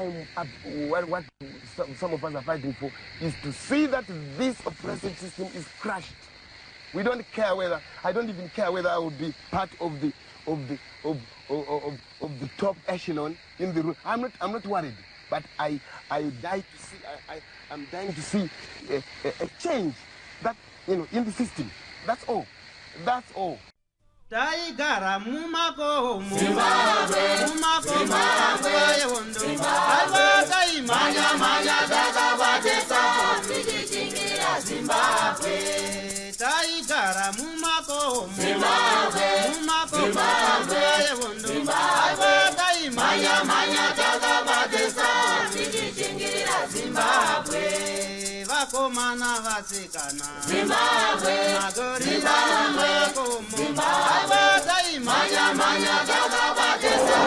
I'm up, what some of us are fighting for is to see that this oppressive system is crushed. We don't care whether, I don't even care whether I will be part of the of the of of, of, of the top echelon in the room. I'm not worried, but I die to see I'm dying to see a change that in the system. That's all. That's all. Taigara mumakomo, mumakomo nguva yehondo. Aiwa, taimhanya-mhanya takabatisa tichichingira Zimbabwe. Taigara mumakomo, mumakomo nguva yehondo. Aiwa, taimhanya-mhanya takabatisa tichichingira Zimbabwe. Vakomana, vasikana, Zimbabwe. Magorila mumakomo. Aiwa, taimhanya-mhanya takabatisa.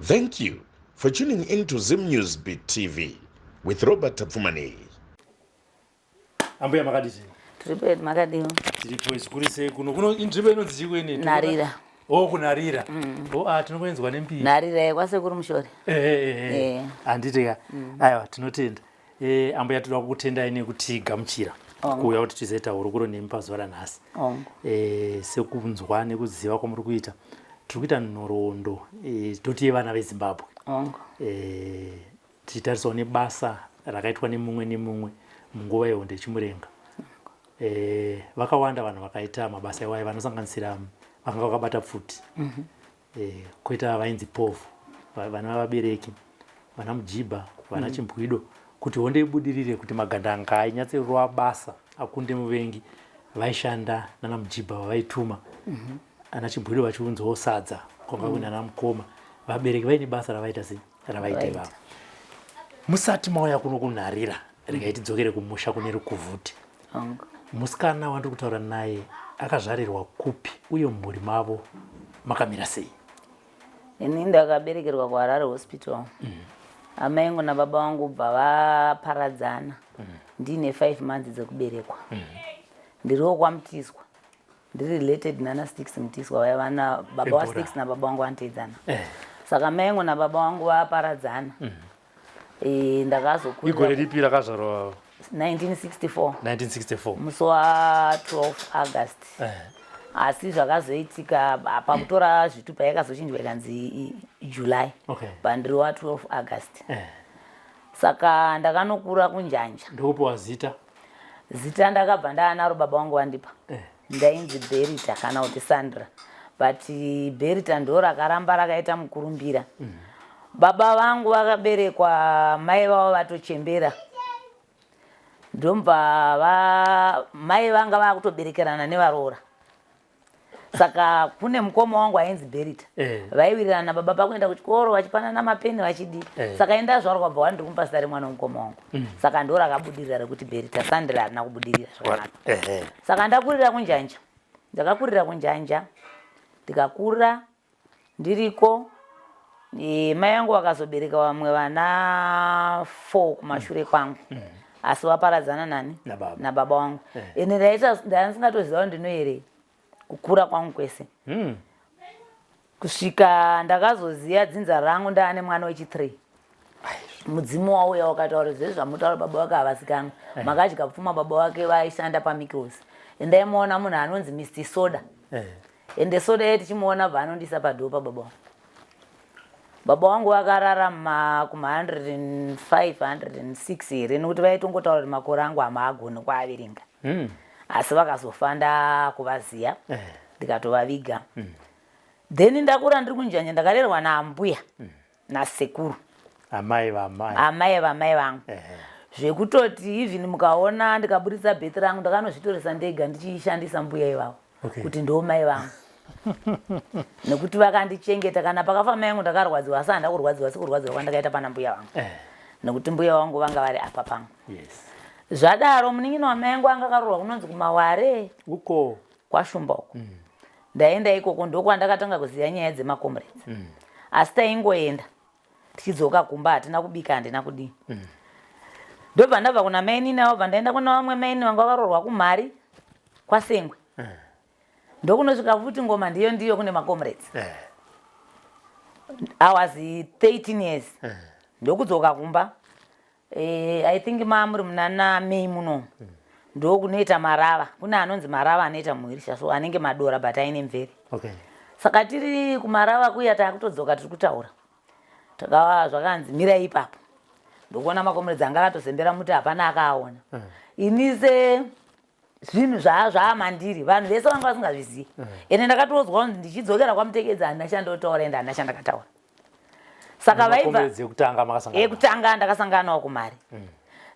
Thank you for tuning in to Zim News Beat TV with Robert Tapfumani. Ambuya, makadii? Tiripo, makadiwa? Tiripo zvikuru. Sei kuno? Kuno inzvimbo inonzi chii kwene? Nharira. O, kuNharira. O, a tinongoenzwa nembiri. Nharira yekwasekuru Mushore. Eh. Handiti ka? Aiwa, tinotenda. Ambuya, toda kukutendai nekutigamuchira kuuya kuti tizoita hurukuro nemi pazuva ranhasi. Sekunzwa nekuziva kwamuri kuita, tiri kuita nhoroondo toti yevana veZimbabwe, tichitarisawo nebasa rakaitwa nemumwe nemumwe munguva yehondo yeChimurenga. Vakawanda vanhu vakaita mabasa iwayo, vanosanganisira vakanga vakabata pfuti, koita vainzi povho, vana vabereki, vana Mujibha, vana Chimbwido, kuti hondo ibudirire, kuti magandanga ainyatsorova basa akunde muvengi. Vaishanda nana Mujibha vavaituma, ana Chimbwido vachiunzawo sadza kwanga kune ana mukoma. Vabereki vaine basa ravaita sei, ravaita ivavo. Musati mauya kuno kuNharira, regai tidzokere kumusha kune Rukuvhute. Musikana wandiri kutaura naye akazvarirwa kupi, uye mumhuri mavo makamira sei? Ini ndakaberekerwa kuHarare Hospital. Amai angu nababa vangu bva vaparadzana ndiine 5 months dzekuberekwa. Ndiriwo kwaMutiswa, ndiri related nana Stix Mutiswa vaya, vana baba Ebhora. waStix nababa vangu vanoteedzana. Saka mai angu nababa vangu vaparadzana. Ndakazokurira Igore ripi rakazvarwa? 1964. 1964. Musi wa12 August. Asi zvakazoitika pakutora zvitupa, yakazochinjwa ikanzi July. Pandiri wa12 August. Saka ndakanokura kuNjanja. Ndokupiwa zita? Zita ndakabva ndaanaro, baba vangu vandipa. Ndainzi Berita kana kuti Sandra, but Berita ndo rakaramba rakaita mukurumbira. Baba vangu vakaberekwa mai vavo vatochembera, ndomba mai vanga vakutoberekerana nevaroora. Saka kune mukoma wangu ainzi Berita. Vaiwirirana nababa pakuenda kuchikoro, vachipanana mapeni, vachidii. Saka indazvarwa bva wandiri kumupa zita remwana womukoma wangu. Saka ndo rakabudirira rekuti Berita. Sandra harina kubudirira zvakanaka. Saka ndakurira kuNjanja, ndakakurira kuNjanja, ndikakura ndiriko. Mai vangu vakazobereka vamwe vana 4 kumashure kwangu, asi vaparadzana nani? Nababa. Nababa vangu. Ende ndaita ndandisingatoziva kuti ndinoerei kukura kwangu kwese, kusvika ndakazoziva dzinza rangu ndaane mwana wechi3. Mudzimu wauya wakataura zvezvi zvamutaura, baba vake havasikanwa, makadya pfuma. Baba vake vaishanda paMikos. Endaimuona munhu anonzi Mr Soda. Ende Soda ye tichimuona bva anondisa padhoo pababa vangu. Baba vangu vakararama kuma105 106 here, nekuti vaitongotaura kuti makore angu hamaagoni kuaverenga. Asi vakazofa ndakuvaziya, ndikatovaviga. Then ndakura ndiri kuNjanja, ndakarerwa naambuya nasekuru. Amai vamai? Amai vamai vangu. Zvekutoti even mukaona ndikaburitsa birth rangu, ndakanozvitoresa ndega ndichishandisa mbuya ivavo kuti ndo mai vangu, nekuti vakandichengeta. Kana pakafa mai vangu ndakarwadziwa, asi handa kurwadziwa sekurwadziwa kwandakaita pana mbuya vangu, nekuti mbuya vangu vanga vari apa pangu. Zvadaro, munin'ina wamai angu anga akaroorwa kunonzi kuMaware. Uko? KwaShumba uko. Ndaenda ikoko, ndokwandakatanga kuziva nyaya dzemacomrades. Asi taingoenda tichidzoka kumba, hatina kubika, handina kudii. Ndobva ndabva kuna mainini avo, bva ndaenda kuna vamwe mainini vanga vakaroorwa kuMhari, kwaSengwe. Ndokunosvika futi ngoma ndiyo ndiyo kune macomrades. Eh. I was 13 years. Ndokudzoka kumba. I think mamuri munana May muno. Ndokunoita marava. Kune anonzi marava anoita muhirisha so anenge madora but aine mvere. Okay. Saka tiri kumarava kuya takutodzoka tiri kutaura. Takava zvakanzi mirai ipapo. Ndokuona makomredzi anga akatozembera muti hapana akaaona. Ini se zvinhu zvaamandiri vanhu vese vanga vasingazvizivi. Ende ndakatoudzwa kunzi ndichidzokera kwaMutekedzi handina chandotaura ende handina chandakataura. Saka vaibva Makomredzi ekutanga makasangana. Ekutanga ndakasangana kumari.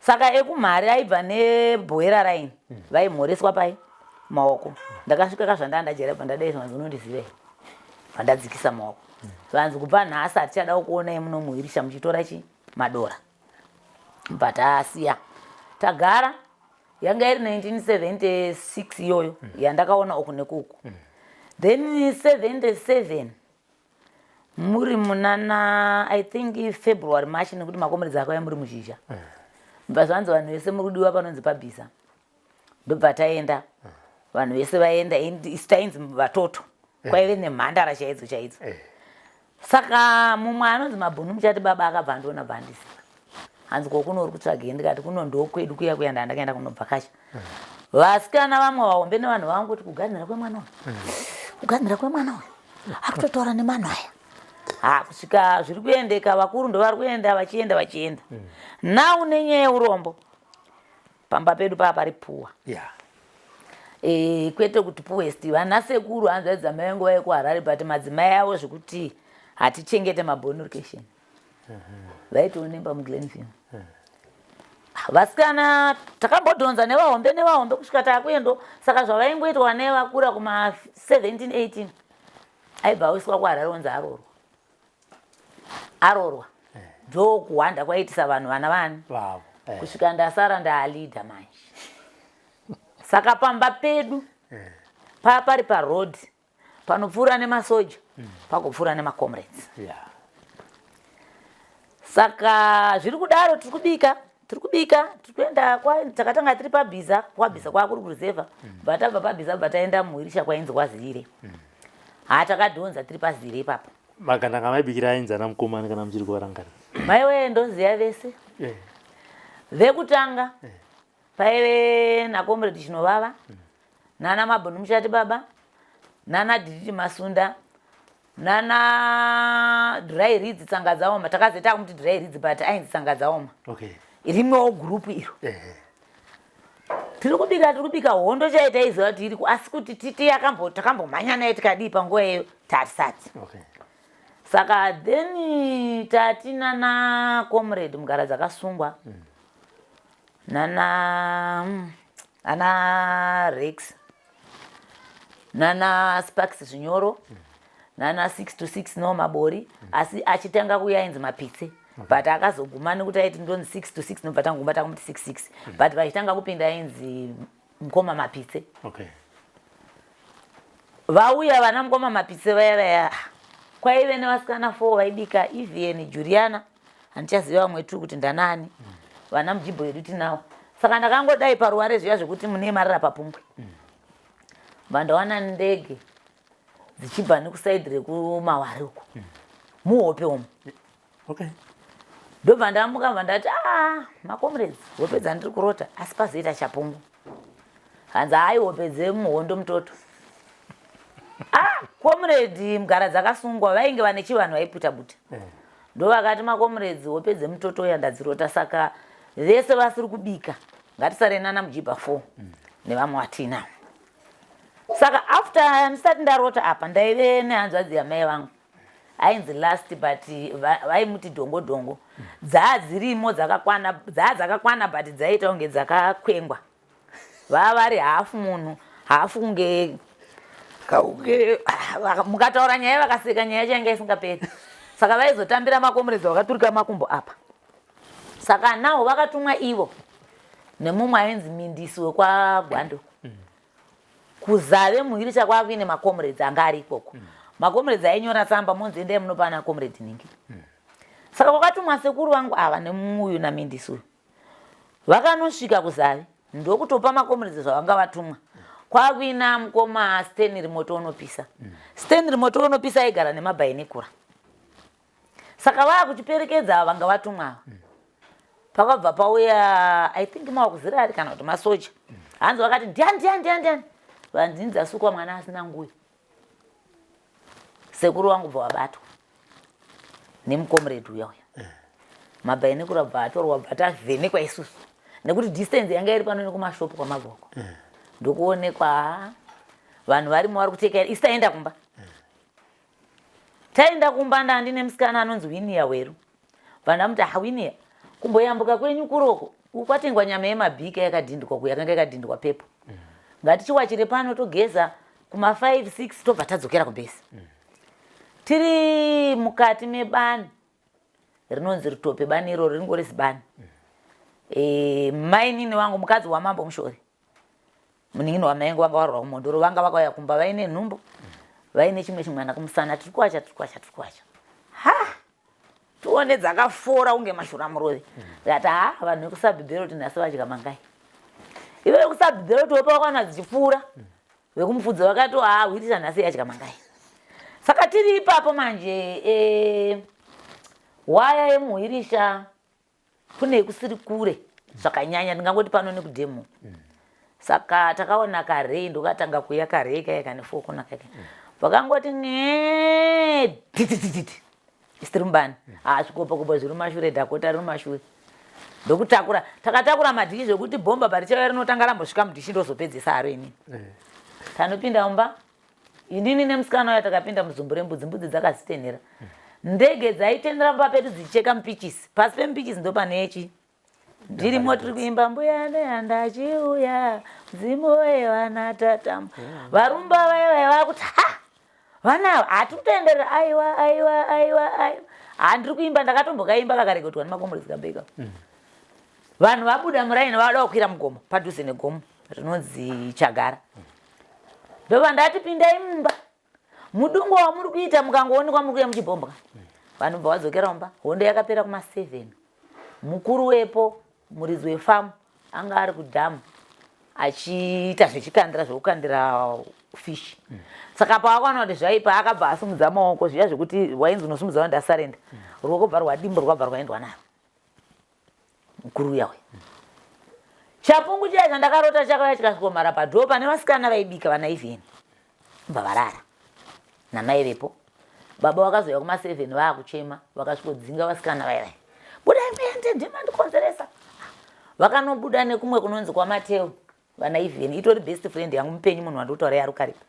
Saka ekumari aibva nebhoera raini. Vaimhoreswa pai maoko. Ndakasvika kazvandanga ndajera bva ndadai zvanzi unondiziva here? Bva ndadzikisa maoko. Zvanzi kubva nhasi hatichada kukuonai muno muhirisha muchitora chi madora. Bva tasiya. Tagara yanga iri 1976 iyoyo yandakaona uku nekuku. Then 77 muri munana I think February March nekuti makomeredzi akauya muri muzhizha. Bva zvanzi vanhu vese muri kudiwa panonzi pabhiza. Ndobva taenda. Vanhu vese vaenda isu tainzi vatoto. Kwaive nemhandara chaidzo chaidzo. Saka mumwe anonzi Mabhunu muchati baba akabva andiona bva andiziva. Hanzi ko kuno uri kutsvagei? Ndikati kuno ndokwedu kuya kuya ndandakaenda kunobvakasha. Vasikana vamwe vahombe nevanhu vangu kuti kuganhira kwemwana uyu. Kuganhira kwemwana uyu. Akutotaura nemanhu aya. Ha kusvika zviri kuendeka vakuru ndovari kuenda vachienda vachienda. Now nenyaya yeurombo pamba pedu paa pari puwa. Yeah. Kwete kuti poorest vana sekuru hanzvadzi dzamai vangu vaive kuHarare but madzimai avo zvekuti hatichengete mabonurcation. Vaitonemba muGlenview. Vasikana takambodhonza nevahombe nevahombe kusvika takuendo. Saka zvavaingoitwa nevakura kuma 17 18 aibva aiswa kuHarare onzi arorwa. Arorwa. Ndokuwanda kwaitisa vanhu vana vani. Vavo. Kusvika ndasara ndaalida manje. Saka pamba pedu pari paroad panopfuura nemasoja pakupfuura nemacomrades. Yeah. Saka zviri kudaro tiri kubika tiri kubika tiri kuenda takatanga tiri pabhiza kwabhiza kwakuri kureserva. Bva tabva pabhiza bva taenda muhirisha kwainzi kwazire. Ha takadhonza tiri pazire ipapo. Magandanga maibikira ainzi ana mukomana kana muchiri kuvarangarira. Maiwe ndoziya vese. Vekutanga paive naComrade Chinovava, nana Mabhunu Muchati baba, nana Diditi Masunda, nana Dry Reeds Tsanga Dzaoma. Takazoita kumuti Dry Reeds but ainzi Tsanga Dzaoma. Okay. Rimwewo group iro. Tiri kubika tiri kubika hondo chaiyo taiziva kuti iri asi kuti titi takambomhanya naye tikadii panguva iyoyo tatisati. Okay. Saka then tati nana Comrade Mugara dzakasungwa. Nana ana Rex. Nana Sparks Zvinyoro. Nana 6 to 6 no Mabori. Asi achitanga kuuya ainzi Mapitse. But akazoguma nekuti aiti ndonzi 6 to 6 nobva tangoguma tamuti 6 6. But vachitanga kupinda ainzi Mukoma Mapitse. Okay. Vauya vana Mukoma Mapitse vaya vaya. Kwaive nevasikana 4 vaibika, Evian, Juliana, handichaziva vamwe 2 kuti ndanani. Vana mujibho yedu tinawo. Saka ndakangodai paruware zviya zvekuti mune marara papumbwe. Vandawana ndege dzichibva nekusaidi rekumawari uko. Muhope umu. Okay. Ndobva ndamuka bva ndati macomrades hope dzandiri kurota asi pazoita chapungu. Hanzi hayi hope dzemuhondo mutoto. Comrade Mugara dzakasungwa vainge vane chivanhu vaiputa buta. Ndovakati macomrades hope dzemutoto uya ndadzirota saka vese vasiri kubika ngatisare nana mujibha 4 nevamwe vatinavo. Saka after ndisati ndarota apa ndaive nehanzvadzi yamai vangu ainzi last but vaimuti dhongo dhongo. Dzaa dzirimo dzakakwana, dzaa dzakakwana but dzaiita kunge dzakakwengwa. Vava vari hafu munhu, hafu kunge kaunge mukataura nyaya vakaseka nyaya yacho yanga isingaperi. Saka vaizotambira makomrades vakaturika makumbo apa. Saka nawo vakatumwa ivo nemumwe ainzi Mindisi wekwaGwando. Kuzave muhirisha kwakuine macomrades anga ari ikoko. Macomrades ainyora tsamba monzi endai munopa ana comrade ningi. Saka kwakatumwa sekuru vangu ava nemuyu naMindisi uyu. Vakanosvika kuzave ndokutopa macomrades zvavanga vatumwa. Kwakuina mukoma Stanley moto unopisa. Stanley moto unopisa aigara nemabhainekura. Saka vakuchiperekedza ava vanga vatumwa ava. Pakabva pauya I think mawakuzirari kana kuti masoja. Hanzi vakati ndiani ndiani ndiani ndiani. Vanzi asukwa mwana asina nguyo. Sekuru wangu bva wabatwa nemukomrade uya uya. Mabhainekura bva atorwa bva tavhenekwa isusu. Nekuti distance yanga iri pano nekumashopu kwamagoko. Ndokuonekwa vanhu varimo vari kuteka isu taenda kumba. Taenda kumba ndandine musikana anonzi Winia Weru. Vandamuti ha Winia kumboyambuka kwenyu kuroko kwatengwa nyama yemabhika yakadhindwa kuya yakanga yakadhindwa pepo. Ngatichiwachire pano togeza kuma 5 6 tobva tadzokera kubhesi. Tiri mukati mebani rinonzi Rutope, bani iroro ringori zibani. Mainini wangu mukadzi wamambo Mushori munin'ina wamaingu vanga varwa kumhondoro vanga vakauya kumba vaine nhumbu vaine chimwe chimwana kumusana. Tiri kuwacha tiri kuwacha tiri kuwacha, ha, tione dzakafora kunge mashura murovi. Ndikati ha, vanhu vekusabhibheroti nhasi vadya mangai. Ivo vekusabhibheroti wopa vakaona dzichipfuura vekumupfudza vakati ha, hwirisa nhasi yadya mangai. Saka tiri ipapo manje waya yemuhwirisha kune kusiri kure zvakanyanya, ndingangoti pano nekudhemu. Saka takaona karei ndokatanga kuuya karei kaya kane fokona kake vakangoti nge tititititi isitiri mubani asvikopa kupa zviri mumashure, Dakota riri mumashure ndokutakura. Takatakura madhishi zvekuti bhomba parichauya rinotanga rambosvika mudhishi ndozopedzesa haro. Inini tanopinda mumba, inini nemusikana uya takapinda muzumbu rembudzi. Mbudzi dzakazitenhera, ndege dzaitenderera mumba pedu dzichicheka mupichisi. Pasi pemupichisi ndo pane chi ndirimo tiri kuimba mbuya nehandachiuya mudzimu wevana tatamu varumba vaya vaya vakuti ha, vana ava hatiri kutoenderera. Aiwa, aiwa, aiwa, aiwa, handiri kuimba. Ndakatombokaimba kakareketwa nemakomurezi kambeka. Vanhu vabuda muraini vada kukwira mugomo padhuze negomo rinonzi Chagara. Ndobva ndati pindai mumba, mudungo wamuri kuita mukangoonekwa muri kuya muchibhombwa. Vanhu bva vadzokera mumba. Hondo yakapera kuma7. Mukuru wepo, muridzi wefamu, anga ari kudhamu achiita zvechikandira zvekukandira fish. Saka paakaona kuti zvaipa akabva asumudza maoko zviya zvekuti wainzi unosumudza vanhu ndasarenda ruoko bva rwadimbo rwabva rwaendwa naro mukuru uya uya. Chapungu chiya chandakarota chakauya chikasvikomhara padhoo pane vasikana vaibika vana ivheni bva varara namai vepo. Baba vakazouya kuma7 vaakuchema, vakasvikodzinga vasikana vaya vaya, budai muende, ndimandikonzeresa. Vakanobuda nekumwe kunonzi kwaMateo. Vana ivheni itori best friend yangu mupenyu, munhu wandikutaura yarukaripa.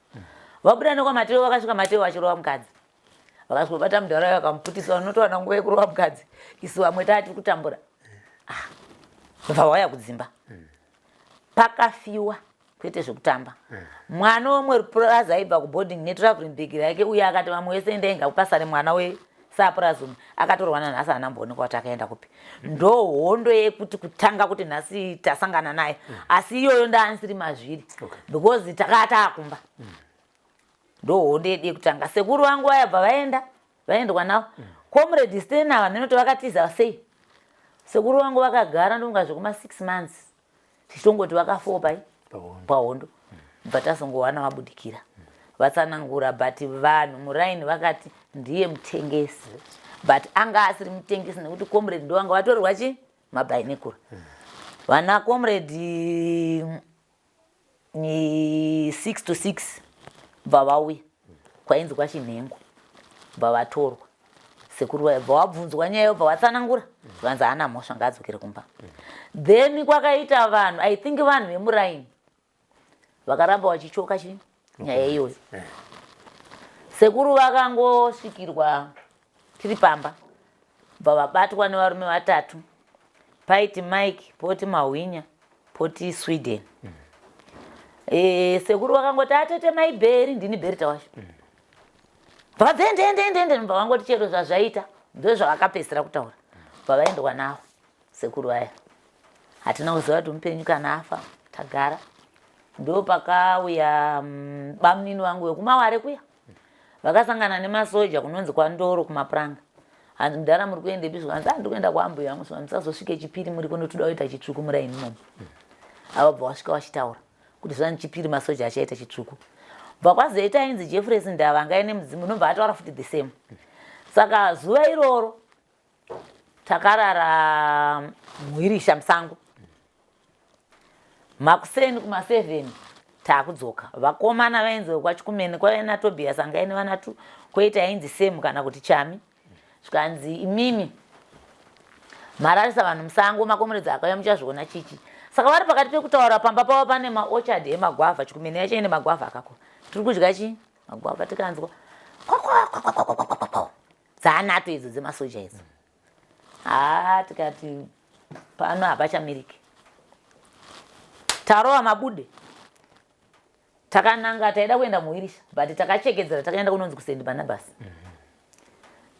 Vabuda nekwaMateo vakasvika Mateo achirova mukadzi. Vakasvikobata mudhara vakamuputisa. Vanotowana nguva yekurova mukadzi, isu vamwe taa tiri kutambura. Ah, bva wauya kudzimba pakafiwa kwete zvekutamba. Mwana womwe purazi aibva kuboarding netraveling bag rake uye akati vamwe vese endai ngakupasare mwana wesapurazi umwe akatorwa nanhasi haanamboonekwa kuti akaenda kupi. Ndo hondo yekuti kutanga kuti nhasi tasangana naye, asi iyoyo ndaansiri mazviri because takaa taakumba. Ndo hondo yedu yekutanga. Sekuru vangu vayabva vaenda vaendwa navo. Comrade Stena vanoti vakatiza sei. Sekuru vangu vakagara ndonga zvekuma 6 months tichitongoti vakafowo pai pahondo, bva tazongowana vabudikira vatsanangura. But vanhu muraini vakati ndiye mutengesi, but anga asiri mutengesi nekuti comrade ndo vanga vatorerwa chi mabhainekura. Vana comrade 6 to 6 bva vauya kwainzi kwaChinhengo, bva vatorwa. Sekuru vaya bva wabvunzwa nyaya, bva vatsanangura, vanzi haana mhosva, ngaadzokere kumba. Then kwakaita vanhu, I think vanhu vemuraini vakaramba vachichoka chi nyaya iyoyo. Sekuru vakangosvikirwa tiri pamba, bva vabatwa nevarume vatatu. Paiti Mike, poti Mahwinya, poti Sweden. Sekuru vakangoti atete mai Bheri, ndini Bherita wacho. Bva bva vangoti chero zvazvaita ndozvavakapedzisira kutaura, bva vaendwa navo sekuru vaya. Hatina kuziva kuti mupenyu kana afa. Tagara ndo pakauya bamunini vangu vekumaware kuya, vakasangana nemasoja kunonzi kwaNdoro kumapuranga. Hanzi mudhara muri kuendepi? Zvikanzi handiri kuenda kwaambuya vangu. Zvikanzi musazosvike chipiri muri kuno, toda kuita chitsvuku muraini imomo. Ava bva wasvika vachitaura. Kuti zvani chipiri masoja achaita chitsvuku. Bva kwazoita ainzi Jeffreys Ndava anga aine mudzimu nobva ataura futi the same. Saka zuva iroro takarara muirisha musango. Makuseni kuma 7 takudzoka. Vakomana vainzi vekwaChikumene kwaive naTobias anga aine vana 2 koita ainzi Sam kana kuti Chami. Zvikanzi imimi mararisa vanhu musango makomuredzi akauya muchazviona chichi. Saka vari pakati pekutaura pamba pavo pane maorchard emagwavha Chikumene yacho ine magwavha akakura. Tiri kudya chii? Magwavha tikanzwa kwakwa dzaanato idzo dzemasoja idzo. Haa tikati pano hapachamiriki. Tarova mabude. Takananga taida kuenda muIrisha but takachekedzera takaenda kunonzi kuSt Barnabas.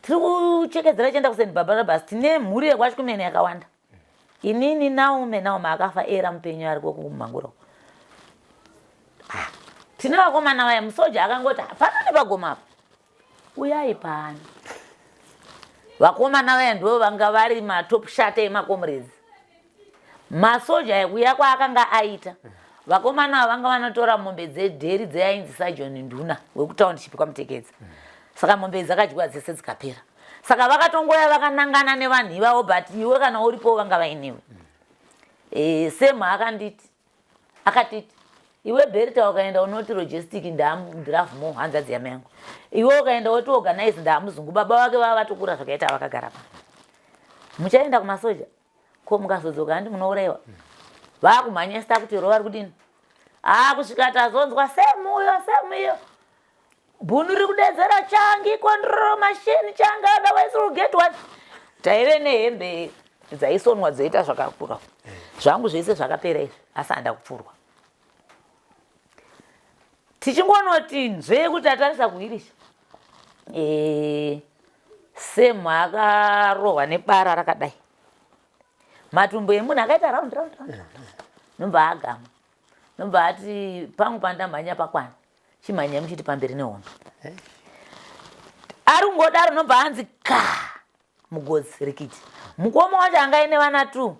Tiri kuchekedzera tichienda kuSt Barnabas tine mhuri yekwaChikumene yakawanda. Inini Naume, Naume akafa era mupenyu ari kumangura. Ah, tine vakomana vaya musoja akangoti pano nepagoma apa. Uyai pano. Vakomana vaya ndivo vanga vari matop shata emakomrades. Masoja ekuya kwaakanga aita. Vakomana ava vanga vanotora mombe dzedheri dzeainzi Sajoni Nduna wekutaundishipi kwaMutekedza. Saka mombe dzakadyiwa dzese dzikapera. Saka vakatongoya vakanangana nevanhu ivavo but iwe kana uripo vanga vainewe. E, Sam akanditi akatiti iwe Berta ukaenda unoti logistic ndiravmo hanzvadzi yamai yangu. Iwe ukaenda woti organize ndaamuzungu baba vake vava vatokura zvakaita vakagara pa. Muchaenda kumasoja ko mukazodzoka handi munouraiwa. Vakumhanya sita kuti rova rikudini. Ah kusvika tazonzwa Sam uyo Sam iyo. Bhunu riri kudedzera changi control machine changa otherwise we'll get what. Taive nehembe dzaisonwa dzoita zvakakura. Zvangu zvese zvakapera izvi asi handa kupfurwa. Tichingonoti nzvee kuti atarisa kuirisha. Eh, Sam akarohwa nebara rakadai. Matumbo emunhu akaita round round round. Nobva agama. Nobva ati pangu pandamhanya pakwana. Chimhanyai muchiti pamberi nehondo. Ari kungodaro nobva anzi ka mugodzi rikiti. Mukoma wacho anga aine vana 2.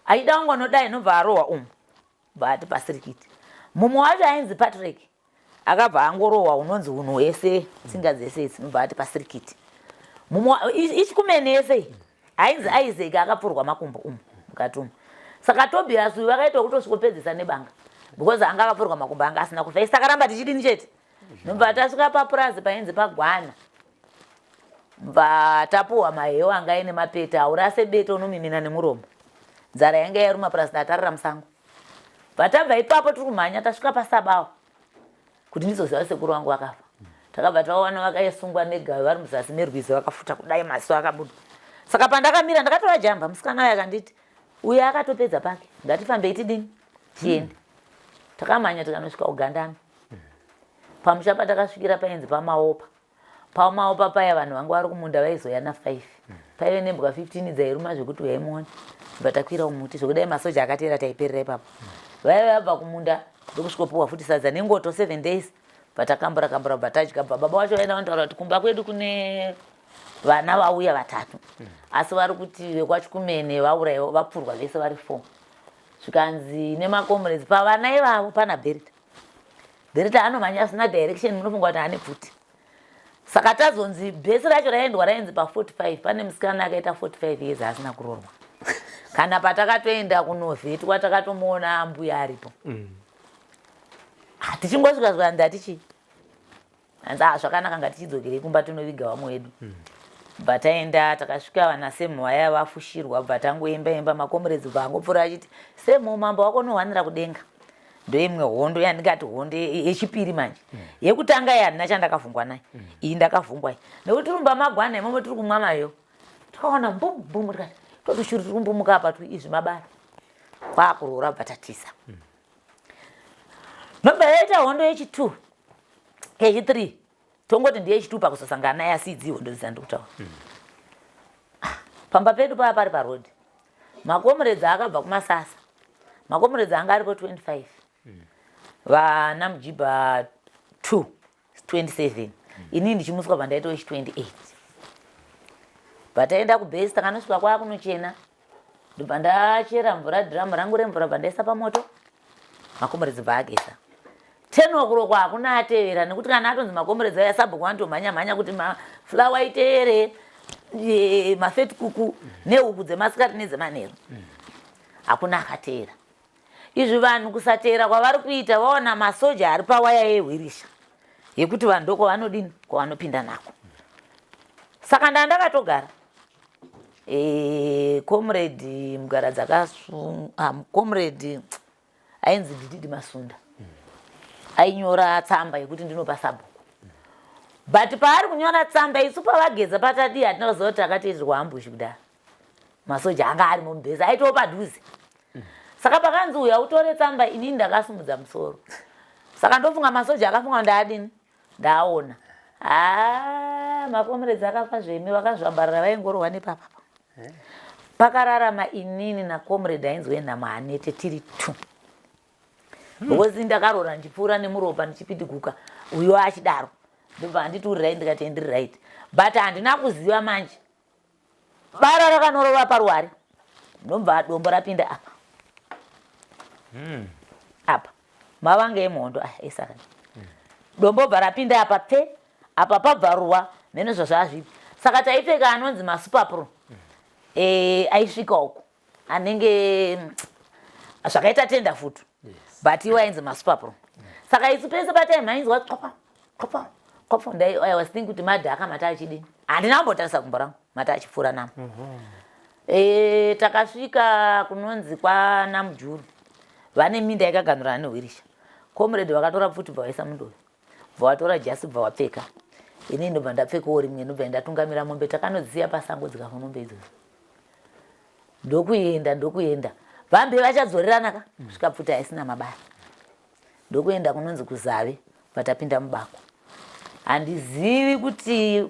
Achida kungonodai nobva arohwa umu. Bva ati pasi rikiti. Mumwe wacho ainzi Patrick akabva angorohwa unonzi hunhu hwese tsinga dzese idzi nobva ati pasi rikiti. Mumwe ichikumene yese ainzi Isaac akapfurwa makumbo umu mukati umu. Saka Tobias uyu vakaita kutosvikopedzisa nebanga because anga akapfurwa makumbo anga asina kufa. Isi takaramba tichidini chete. Nobva tasvika papurazi painzi pagwana. Bva tapuhwa mahewu anga aine mapete haurase bete unomimina nemuromo. Nzara yanga yaruma purazi tatarira musango. Bva tabva ipapo tiri kumhanya tasvika pasabawa kuti ndizoziva sekuru vangu vakafa. Takabva tawana vakaisungwa negavi vari muzasi merwizi vakafuta kudai maziso akabuda. Saka pandakamira ndakatora jamba musikana uya akanditi uyo akatopedza pake ngatifambei tidini tiende. Takamhanya tikanosvika Ugandana. Pamusha patakasvikira painzi pamaopa. Pamaopa paya vanhu vanga vari kumunda vaizoya na 5. Paive nembwa 15 dzairuma zvekuti uyai muone. Bva takwira umuti zvekudai masoja akateera taiperera ipapo. Vaive vabva kumunda ndokusvikopiwa futi sadza nengoto 7 days. Bva takambura kambura bva tadya bva baba vacho vaenda vanotaura kuti kumba kwedu kune vana vauya vatatu. Asi vari kuti vekwaChikumene vauraiwa vapfurwa vese vari 4. Zvikanzi nemakomrades pavana ivavo pana Berita. Berita anomhanya asina direction munofunga kuti ane pfuti. Saka tazonzi bhesi racho raendwa rainzi pa 45 pane musikana akaita 45 years asina kuroorwa. Kana patakatoenda kunovhetwa takatomuona ambuya aripo. Ah, tichingosvika svika ndati chii? Hanzi ah zvakanaka ngatichidzokerei kumba tinoviga vamwe vedu. Bva taenda takasvika vana Sam vaya vafushirwa bva tangoimba imba makomrades bva angopfuura achiti Sam umambo wako unohwanira kudenga. Ndoimwe hondo yandingati hondo yechipiri manje. Yekutanga iyi handina chandakavhungwa nayo. Iyi ndakavhungwa iyi. Nekuti tiri mumba magwana imomo tiri kumwa mayo. Takaona mbum mbum tikati totushuri tiri kumbumuka apa tu izvi mabara. Kwakuroora bva tatiza. Nobva yaita hondo yechi2 yechi3 tongoti ndiye yechi2 pakuzosangana naye asi idzi hondo dzandiri kutaura. Pamba pedu pava pari paroad. Makomuredzi akabva kumasasa. Makomuredzi anga aripo 25. Vana Mujibha 2 27. Inini ndichimuswa bva ndaita wechi 28. Bva taenda kubase takanosvika kwakunochena. Ndobva ndachera mvura dhiramu rangu remvura bva ndaisa pamoto. Makomuredzi bva ageza. 10 o'clock hakuna atevera nekuti kana atonzi makomuredzi aya sabhuku vanotomhanya mhanya kuti mafulawa iteere, mafeti kuku nehuku dzemasikati nedzemanheru. Hakuna akateera. Izvi vanhu kusateera kwavari kuita vaona masoja ari pawaya yehwirisha yekuti vanhu ndokwavanodini kwavanopinda nako. Saka ndandakatogara comrade Mugaradzi akasunga, comrade ainzi Dididi Masunda ainyora tsamba yekuti ndinopa sabhuku, but paari kunyora tsamba isu pavageza patadii hatina kuziva kuti takatiitirwa ambushi kudaro. Masoja anga ari mumubhezi aitoo padhuze. Saka pakanzi uya utore tsamba, inini ndakasimudza musoro, saka ndofunga masoja akafunga ndaadini ndaona. Haa, makomuredzi akafa zvemi, vakazvambarara vaingorohwa nepapa pakararama inini nacomrade ainzi wenhamo Hanete tiri two, because ndakarora ndichipfuura nemuropa ndichipidiguka, uyo achidaro ndobva handiti uri right, ndikati ndiri right, but handina kuziva manje bara rakanorova paruware, ndobva dombo rapinda apa apa mavanga emhondo aya esaka, dombo bva rapinda apa pfe apa pabvaruwa mheno zvazvazvipi. Saka taipfeka anonzi masuper pro aisvika uko anenge zvakaita tenda futu, but iwo ainzi masuper pro. Saka isu pese pataimhainzwa qopa qopa qopa, I was think kuti madhaka mata achidini, handina kumbotarisa gumbo rangu mata achipfuura namo. Takasvika kunonzi kwaNamujuru, vane minda yakaganurana nehwirisha. Comrade vakatora pfuti bva vaisa mundove, bva vatora jasi bva vapfeka, inini ndobva ndapfekawo rimwe, ndobva ndatungamira mombe, takanodziya pasango dzikafa mombe idzodzo. Ndokuenda ndokuenda, vambe vachadzorerana ka kusvika pfuti haisina mabara, ndokuenda kunonzi kuZave, vatapinda mubako. Handizivi kuti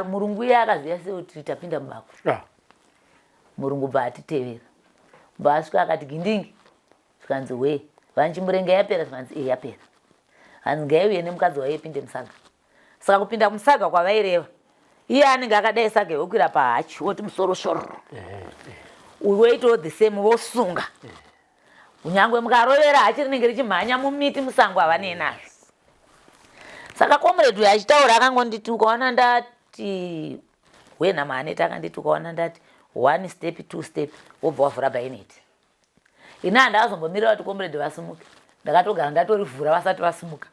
murungu iye akaziva sei kuti tapinda mubako. Murungu bva atitevera, bva asvika akati gindingi, zvikanzi we vanchimurenge yapera, zvikanzi e yapera, hanzi ngaiuye nemukadzi wayo ipinde musaga. Saka kupinda musaga kwavaireva, iye anenge akadai saga yokwira pahachi woti musoro shororo, uyu woitawo the same, vosunga. Kunyange mukarovera hachi rinenge richimhanya mumiti musango, havanei nazvo. Saka comrade uyu achitaura akangonditi ukaona ndati wenhama Haneti, akanditi ukaona ndati one step, two step, wobva wavhura bayonet. Ini handakazombomirira kuti comrade vasimuke, ndakatogara ndatorivhura vasati vasimuka.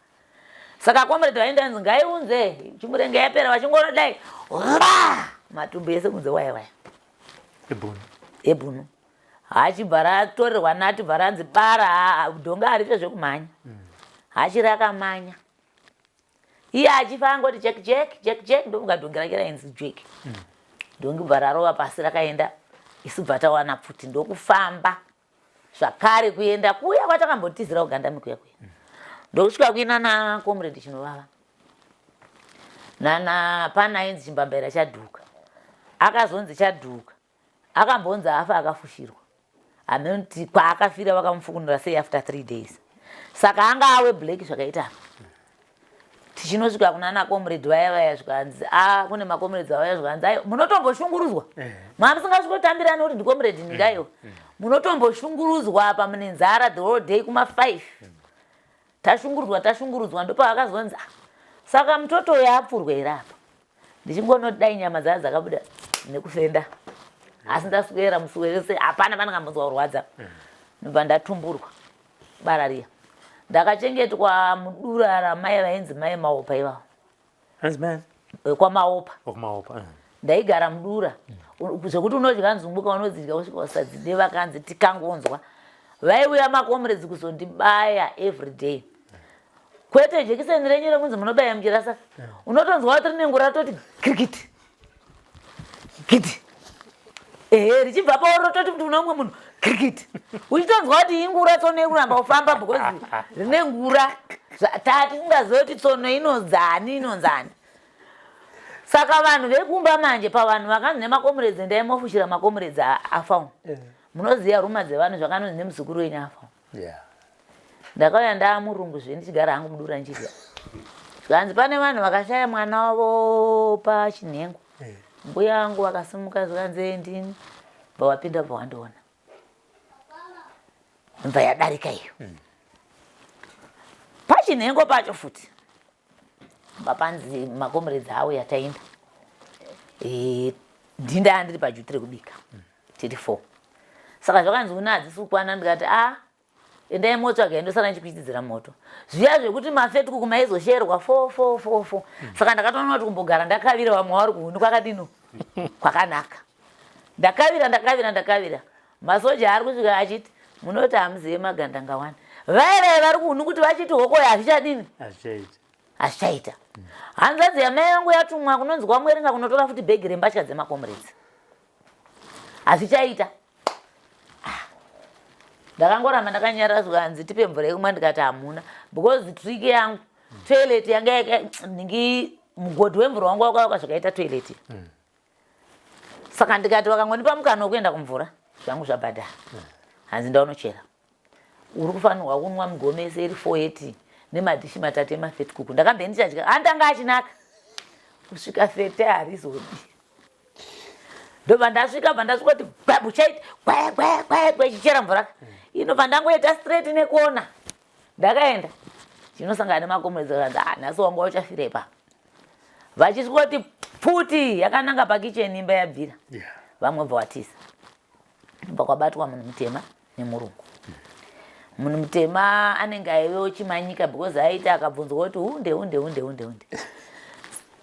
Saka comrade vaenda nzi ngaiunze chimurenge yapera, vachingorodai matumbu ese kunze waya waya ebhunu. Ebhunu hachibva ratorerwa nati bva ranzi bara dhonga harife zvekumhanya. Hachi rakamanya iye achifa angoti jek jek jek jek, ndofunga dhongi rake rainzi jek. Dhongi bva rarova pasi rakaenda, isu bva tawana pfuti ndokufamba zvakare kuenda kuya kwatakambotizira kugandami kuya kuya, ndokusvika kuina nacomrade Chinovava nana pana ainzi Chimbambaira Chadhuka. Akazonzi Chadhuka akambonzi afa akafushirwa, hameno kwaakafira, vakamufukunura sei after 3 days. Saka anga awe black zvakaita apa. Tichinosvika kuna nacomrade vaya vaya, zvikanzi a kune macomrades vaya, zvikanzi ayo munotomboshungurudzwa mamusingasvikotambirani kuti ndicomrade ndingaiwa, munotomboshungurudzwa apa mune nzara the whole day kuma5, tashungurudzwa tashungurudzwa. Ndopavakazonzi, "Ah, saka mutoto uyo apfurwa here apa?" Ndichingonoti dai nyama dzaa dzakabuda nekufenda, asi ndaswera musi wese hapana pandakambonzwa kurwadza. Ndobva ndatumburwa bara riya, ndakachengetwa mudura ramai vainzi mai Maopa ivavo. Hanzi man. KwaMaopa. Okumaopa. Ndaigara mudura zvekuti unodya nzunguka unodzidya kusvika usadzide. Vakanzi tikangonzwa vaiuya macomrades kuzondibaya every day, kwete jekiseni renyu rekunzi munobaya muchirasa, unotonzwa kuti rine ngura ratoti kirikiti kiti, ehe, richibva pauri rototi kuti une umwe munhu kirikiti, uchitonzwa kuti ingura tsono yekuramba kufamba because rine ngura. Tatisingazivi kuti tsono inonzani inonzani. Saka vanhu vekumba manje pavanhu vakanzi nemakomuredzi ndaimofushira makomuredzi afa, munoziva ruma dzevanhu, zvakanonzi nemuzukuru wenyu afa. Ndakauya ndaamurungu zve, ndichigara hangu mudura ndichidya, zvikanzi pane vanhu vakashaya mwana wavo pachinhengo. Mbuya vangu vakasimuka, zvikanzi ndini, bva wapinda bva wandiona, bva yadarika iyo. Pachinhengo pacho futi papanzi makomuredzi auya taenda. E, ndindaa ndiri pajuti rekubika tiri four. Saka zvakanzi una hadzisi kukwana ndikati a ah, endai motsvaga ndosara ndichikuchidzidzira moto. Zviya zvekuti mafetikuku maizosherwa 4 4 4 4. Saka ndakatoona kuti kumbogara ndakavira vamwe vari kuhuni kwakadino kwakanaka. Ndakavira ndakavira ndakavira. Masoja ari kusvika achiti munoti hamuzive magandanga wani. Vaye vaye vari kuhuni kuti vachiti hokoyo hazvichadini? Hazvichaita. Hanzvadzi yamai vangu yatumwa kunonzi kwaMweringa kunotora futi bhegi rembatya dzemakomuredzi. Hazvichaita. Ah. Ndakangoramba ndakanyarara zvikanzi tipe mvura yekumwa ndikati hamuna because trick yangu toilet yanga nhingi mugodhi wemvura wangu wakavakwa zvakaita toilet. Saka ndikati vakangondipa mukana wekuenda kumvura zvangu zvabhadhara. Hanzi ndaunochera. Uri kufanirwa kunwa migome yese iri 4 yeti nemadhishi matatu emafetikuku. Ndakambe ndichadya handanga achinaka kusvika fete harizodi. Ndobva ndasvika bva ndasvika kuti gwabu chaiti gwe gwe gwe gwe chichera mvura. Inobva ndangoita straight nekona. Ndakaenda chinosangana nemakomuredzi akanzi ah nhasi wanga uchafira ipapa. Vachisvika kuti pfuti yakananga pakicheni imba yabvira. Vamwe bva watiza. Bva kwabatwa munhu mutema nemurungu. Munhu mutema anenge aivewo chimanyika because aiti akabvunzwa kuti hunde hunde hunde hunde hunde.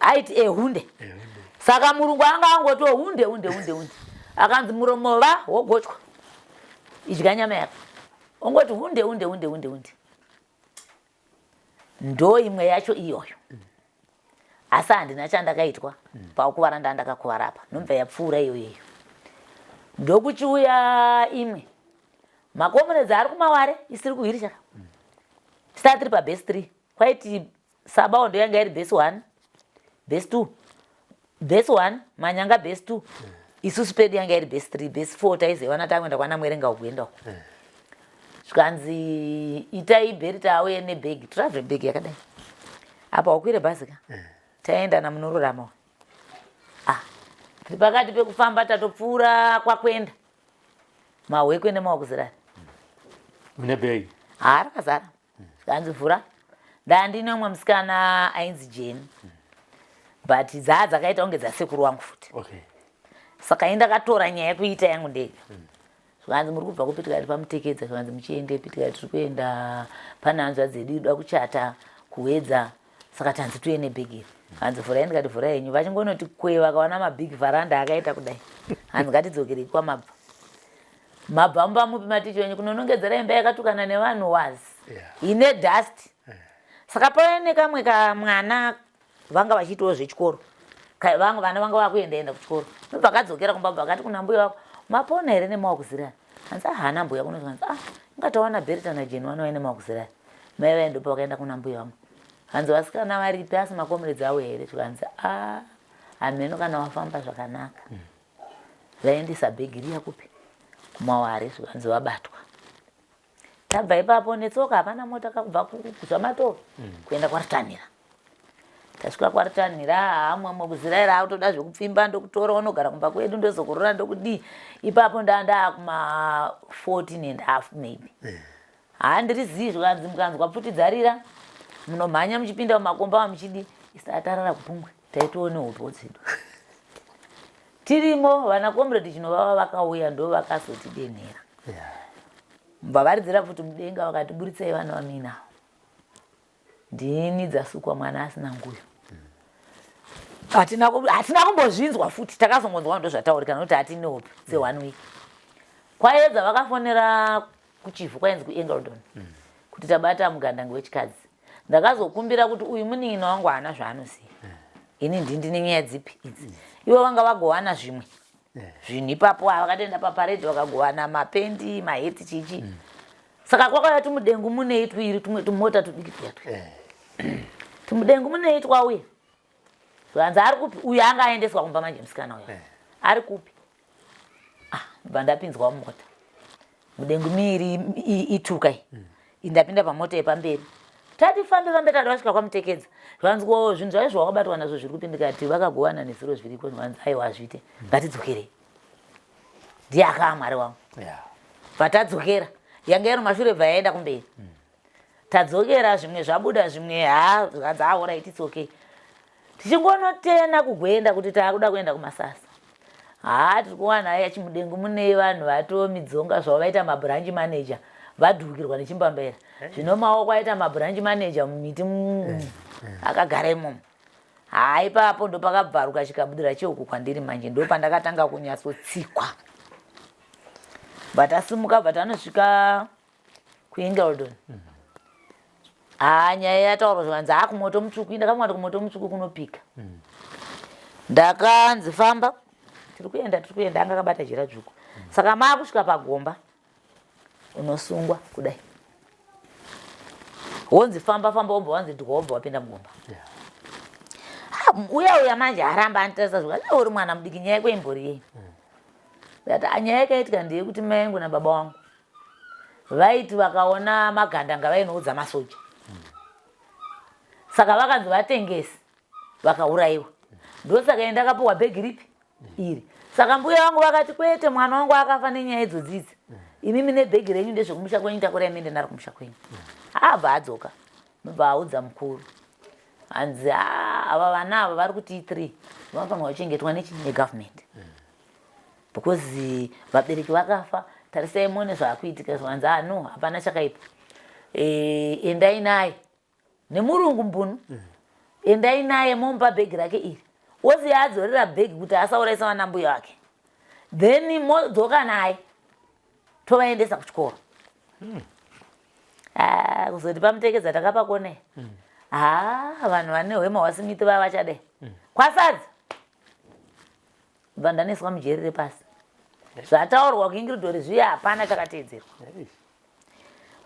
Aiti ehunde. Saka murungu anga angoti hunde hunde hunde hunde. Akanzi muromo va wogochwa. Idya nyama yako. Ongoti hunde hunde hunde hunde hunde. Ndo imwe yacho iyoyo. Asi handina chandakaitwa pakukuvara ndandakakuvara apa. Nobva yapfuura iyoyo iyo. Ndokuchiuya imwe. Makomuredzi ari kumaware isiri kuhwirisha. Tisati tiri pabase 3. Kwaiti Sabawo ndo yanga iri base 1, base 2. Base 1, Manyanga base 2. Isusu pedu yanga iri base 3, base 4 taizewana takuenda kwana Mwerenga ukuenda uko. Zvikanzi itai Berita auye nebhegi, travel bag yakadai. Apa wakwire bhazi ka? Taenda naMunorurama. Ah, tiri pakati pekufamba tatopfuura kwakwenda. Mahwekwe nemaokuzirari. Mune bhegi? Haa, rakazara. Zvikanzi vhura. Ndandine umwe musikana ainzi Jeni. But dzaa dzakaita kunge dzasekuru wangu futi. Okay. Saka ini ndakatora nyaya yekuita yangu ndega. Zvikanzi muri kubva kupi tikati paMutekedza, zvikanzi muchiendepi tikati tiri kuenda pane hanzvadzi yedu inoda kuchata kuWedza saka tanzi tuye nebhegi iri. Hanzi vhurai ndikati vhurai henyu. Vachingonoti kwe vakaona mabig varanda akaita kudai. Hanzi ngatidzokerei kwamabva. Mabva mumba mupi matichi wenyu kunonongedzera imba yakatukana nevanhu was ine dust. Saka paive nekamwe kamwana vanga vachiitawo zvechikoro. Vanga vana vanga vakuenda enda kuchikoro. Ndobva kadzokera kumba bva kati kuna mbuya vako mapona here nemawakuzirani? Hanzi ah haana mbuya kuno hanzi ah inga tawana Berita naJeni vana vaine mawakuzirani. Mai vaye ndopa vakaenda kuna mbuya vangu. Hanzi vasikana varipi asi makomuredzi avo here? Zvikanzi ah hameno kana wafamba zvakanaka. Vaendesa bhegi riya kupi? Kumaware zvikanzi vabatwa. Tabva ipapo netsoka hapana mota kakubva kuZvamatoro kuenda kwaRutanhira. Tasvika kwaRutanhira hamwe mukuziraira akutoda zvekupfimba ndokutora unogara kumba kwedu ndozokurora ndokudii. Ipapo ndaa kuma 14 and half maybe. Haa ndiri zii zvikanzi mukanzwa pfuti dzarira munomhanya muchipinda mumakomba muchidii. Isu tatarara kupungwe taitowo nehope dzedu. Tirimo vana comrade Chinovava vakauya ndo vakazotidenhera. Vavaridzira futi mudenga vakati buritsai vana vamuinavo. Ndini dzasukwa mwana asina nguyo. Hatina kumbozvinzwa futi takazongonzwa ndo zvataurika nokuti hatine hope dze one week. Kwaedza vakafonera kuChivhu kwainzi kuEngledon kuti tabata mugandangi wechikadzi. Ndakazokumbira kuti uyu munin'ina wangu haana zvaanoziva. Ini ndini nyaya dzipi idzi. Ivo vanga vagowana zvimwe zvinhu ipapo vakatoenda paparade vakagowana mapendi maheti chichi. Saka kwakauya tumudengu munei twiri tumwe tumota tudiki tuya tuya. Tumudengu munei twauya. Zvanzi ari kupi uyu anga aendeswa kumba manje musikana uya. Ari kupi? Ah, bva ndapinzwa mumota. Mudengu miiri ituka iyi. Ndapinda pamota yepamberi. Tati fambe fambe tada vasvika kwaMutekedza. Zvanzi ko zvinhu zvacho zvawakabatwa nazvo zviri kupi ndikati vakagovana nezuro zviriko zvanzi aiwa hazviite. Ngatidzokerei. Ndiye akaa Mwari wangu. Bva tadzokera. Yanga iri mashure bva yaenda kumberi. Tadzokera zvimwe zvabuda zvimwe ha zvikanzi ah alright it's okay. Tichingonotena kugwenda kuti taakuda kuenda kumasasa. Haa tiri kuwana aya chimudengu mune vanhu vatomidzonga zvavo vaita mabranch manager vadhurukirwa nechimbambaira. Zvino maoko aita mabranch manager mumiti akagara imomo. Haa ipapo ndopakabvaruka chikabudira chehuku kwandiri manje ndopandakatanga kunyatsotsikwa. But asimuka but anosvika kuIngledon. Haa nyaya yataurwa zvikanzi haa kumoto mutsvuku ndakafunga kuti kumoto mutsvuku kunopika. Ndakanzi famba tiri kuenda tiri kuenda anga akabata jira dzvuku. Saka maakusvika pagomba unosungwa kudai. Wonzi famba famba wobva wanzi dhwa wobva wapinda mugomba. Uya uya manje aramba anditarisa zvikanzi uri mwana mudiki nyaya yako imbori yei. Ndati ah, nyaya yakaitika ndeyekuti mai angu nababa wangu vaiti vakaona magandanga vainoudza masoja. Saka vakanzi vatengesi vakaurayiwa. Ndosaka ini ndakapiwa bhegi ripi iri. Saka mbuya vangu vakati kwete mwana wangu akafa nenyaya idzodzi idzi. Imimi nebhegi renyu ndezvekumusha kwenyu takurai muende naro kumusha kwenyu. Abva adzoka. Ndobva audza mukuru. Hanzi ah, ava vana ava vari kuti 3 vanofanirwa kuchengetwa nechi negovernment. Because vabereki vakafa tarisai muone zvaakuitika zvanzi ah no hapana chakaipa. Eh, endai naye nemurungu mbunu. Endai naye momupa bhegi rake iri. Osiya adzorera bhegi kuti asauraisa vana mbuya vake. Then modzoka naye tovaendesa kuchikoro. Ah, kuzoti pamutekedza takapakone. Ah, vanhu vane hwema hwaSmith vava vachadai. Kwasadza. Bva ndaniswa mujeri repasi. Zvataurwa kuIngridori zviya hapana chakateedzerwa.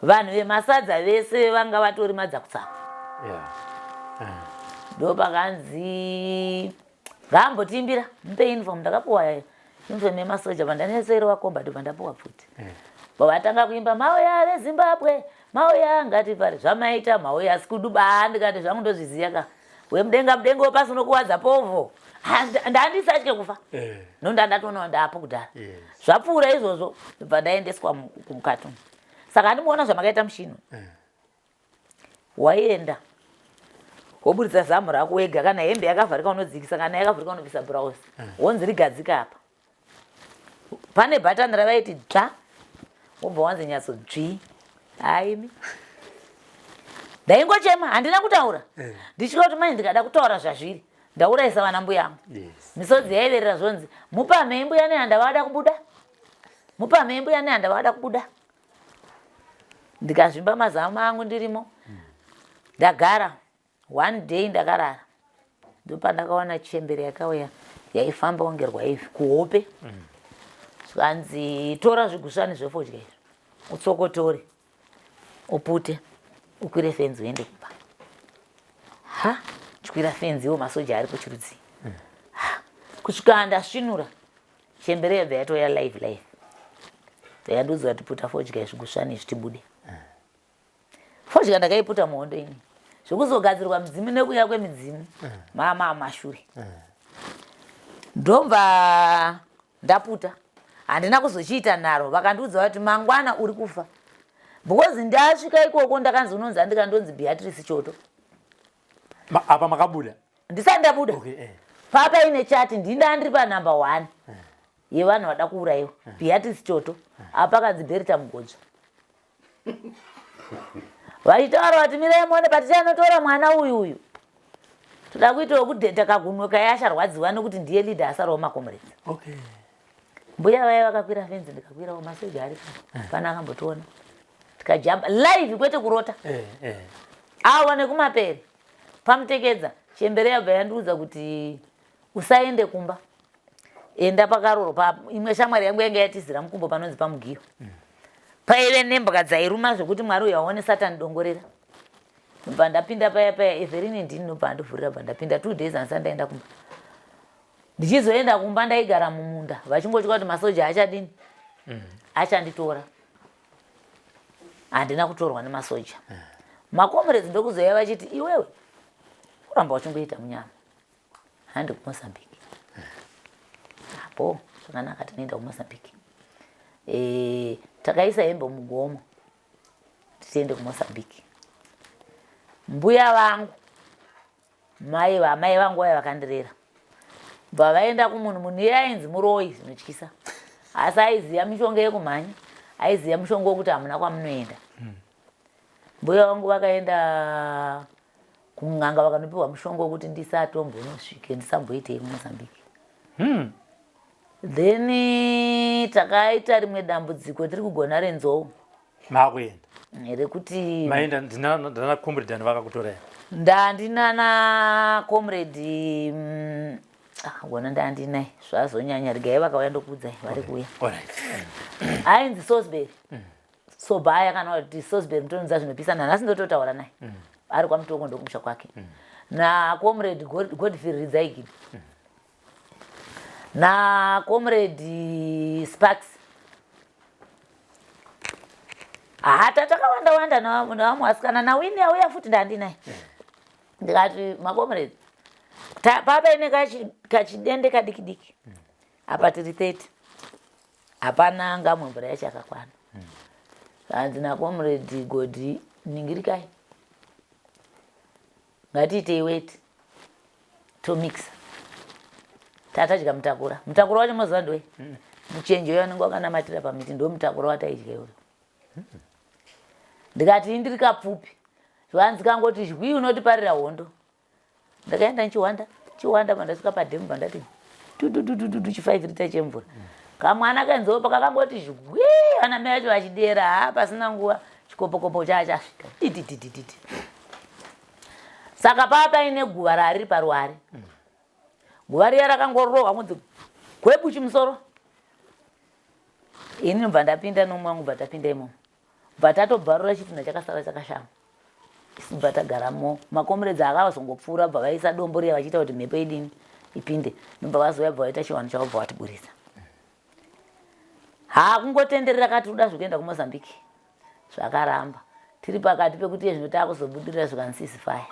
Vanhu vemasadza vese vanga vatori madzakutsaku. Ndopakanzi ngaambotiimbira mupe uniform ndakapuwa uniform yemasoja pandanetsoirova komba ndobva ndapuwa pfuti. Vatanga kuimba mauya veZimbabwe mauya ngativhare zvamaita mauya sikuduba ndikati zvangu ndozviziya ka wemudenga mudenga wepasi unokuwadza povho ndandisatye kufa no ndandatoona ndaapo kudhara zvapfuura izvozvo ndobva ndaendeswa kumukati umu saka handimuona zvamakaita mushino waienda woburitsa zamu rako wega kana hembe yakavharika unodzikisa kana yakavhurika unobvisa bhurauzi wonzi rigadzika apa pane bhatani ravaiti dzva wobva wanzi nyatso dzvi haimi ndaingochema handina kutaura ndichitya kuti mai ndikada kutaura zvazviri ndaurayisa vana mbuya angu. Misodzi yaiverera zvonzi mupamhei mbuya nehanda vada kubuda mupamhei mbuya nehanda vada kubuda ndikazvimba mazamu angu ndirimo ndagara one day ndakarara ndopandakaona chembere yakauya yaifamba kunge rwaivhi kuhope zvikanzi tora zvigusvani zvefodya izvi utsokotore upute ukwire fenzi uende kumba ha chikwira fenzi iwo masoja ari kuchirudzii ha kusvika ndasvinura chembere yabva yatouya live live yandiudza kuti puta fodya izvi gusvani izvi tibude fodya ndakaiputa muhondo ini zvekuzogadzirwa midzimu nekuuya kwemidzimu mama mashure ndobva ndaputa handina kuzochiita nharo vakandiudza vati mangwana uri kufa because ndasvika ikoko ndakanzi unonzi andika ndonzi Beatrice Choto apa makabuda ndisati ndabuda okay, eh. Papaine chati ndinda ndiri panumber 1 yevanhu vada kuurayiwa Beatrice Choto apa kanzi Berita Mugodzva vachitaura vati mirai muone patichanotora mwana uyu uyu toda kuita wekudheta kagunwe kaye acharwadziwa nekuti ndiye leader asarawo makomredzi okay. Mbuya vaya vakakwira fenzi ndikakwirawo masoja aripo pana akambotiona tikajamba live kwete kurota eh, eh. Awa nekumapere pamutekedza chembere yabva yandiudza kuti usaende kumba enda pakaroro pa imwe shamwari yangu yanga yatizira mukumbo panonzi pamugiyo paive nembwa dzairuma zvekuti mwari uyo aone satani dongorera ndobva ndapinda paya paya everini ndini ndobva andivhurira bva ndapinda 2 days handisati ndaenda kumba ndichizoenda kumba ndaigara mumunda vachingotya kuti masoja achadini achanditora handina kutorwa nemasoja makomrades ndokuzouya vachiti iwewe kuramba uchingoita munyama handi kuMozambique apo zvakanaka tinoenda kuMozambique takaisa hembe mugomo tichiende kuMozambique. Mbuya vangu mai vamai vangu vaya vakandirera bva vaenda kumunhu, munhu iye ainzi muroyi zvinotyisa, asi aiziva mishonga yekumhanya, aiziva mushonga wekuti hamuna kwamunoenda. Mbuya vangu vakaenda kun'anga vakanopiwa mushonga wekuti ndisatombosvike ndisamboitei kuMozambique. Then takaita rimwe dambudziko tiri kugona renzou. Makuenda rekuti maenda ndana comrade ani vakakutora here? Ndandinana comrade gona ndandinai zvazonyanya regai vakauya ndokuudzai vari kuuya. Ainzi Sosbury. Sobhaya kana kuti Sosbury mutononza zvinopisa nanhasi ndototaura naye. Ari kwaMutoko ndokumusha kwake. Na comrade Godfrey Ridzaigidi. Na comrade Sparks. Hata takawanda wanda navamwe vasikana naWini auya futi ndandinaye. Ndikati macomrades papaine kachidende kadiki diki. Apa tiri 30. Hapana angamwe mvura yacho yakakwana. Hanzi nacomrade Godi ningirikai. Ngatiitei weti. Tomixa. Tatadya mutakura. Mutakura wacho moziva ndiwe? Muchenje uyo anenge wakanamatira pamiti ndo mutakura wataidya iwoyo. Ndikati ndiri kapfupi. Zvanzi kangoti zhwi unotiparira hondo. Ndakaenda ndichiwanda, chiwanda pandasvika padhemu pandati tututututu chi 5 liter chemvura. Kamwana kenzou pakakangoti zhwi vana mai vacho vachidera ha pasina nguva chikopokopo chachasvika. Tititititi. Saka pava paine guva rariri paruware. Guva riya rakangorohwa kunzi gwebu chimusoro. Ini ndobva ndapinda nomwe wangu bva tapinda imomo. Bva tatobvarura chitunha chakasara chakashama. Isu bva tagaramo. Makomuredzi akazongopfuura bva vaisa dombo riya vachiita kuti mhepo idini ipinde. Ndobva vazouya bva vaita chivanhu chavo bva vatiburitsa. Ha kungotenderera kati kuda zvekuenda kuMozambique. Zvakaramba. Tiri pakati pekuti iye zvino takuzobudirira zvikanzi fire.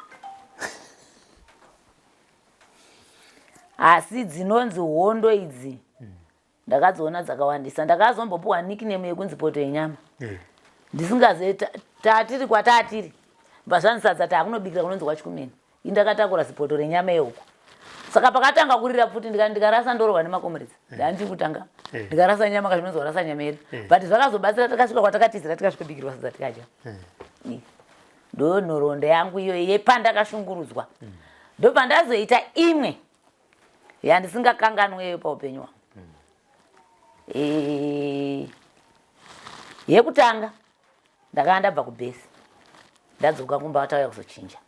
Asi dzinonzi hondo idzi ndakadziona dzakawandisa. Ndakazombopiwa nickname yekunzi poto yenyama. Ndisingazive tatiri kwatatiri. Bva zvanzi sadza takunobikira kunonzi kwaChikumeni. Ini ndakatakura zipoto renyama yehuku. Saka pakatanga kurira pfuti ndikarasa ndorohwa nemakomuredzi. Ndandiri kutanga. Ndikarasa nyama kazvinonzi warasa nyama yedu. But zvakazobatsira takasvika kwatakatizira tikasvikobikirwa sadza tikadya. Ndo nhoroondo yangu iyoyo yepandakashungurudzwa. Ndobva ndazoita imwe yandisingakanganweyo paupenyu hwangu. Yekutanga ndakanga ndabva kubhesi ndadzoka kumba vatauya kuzochinja.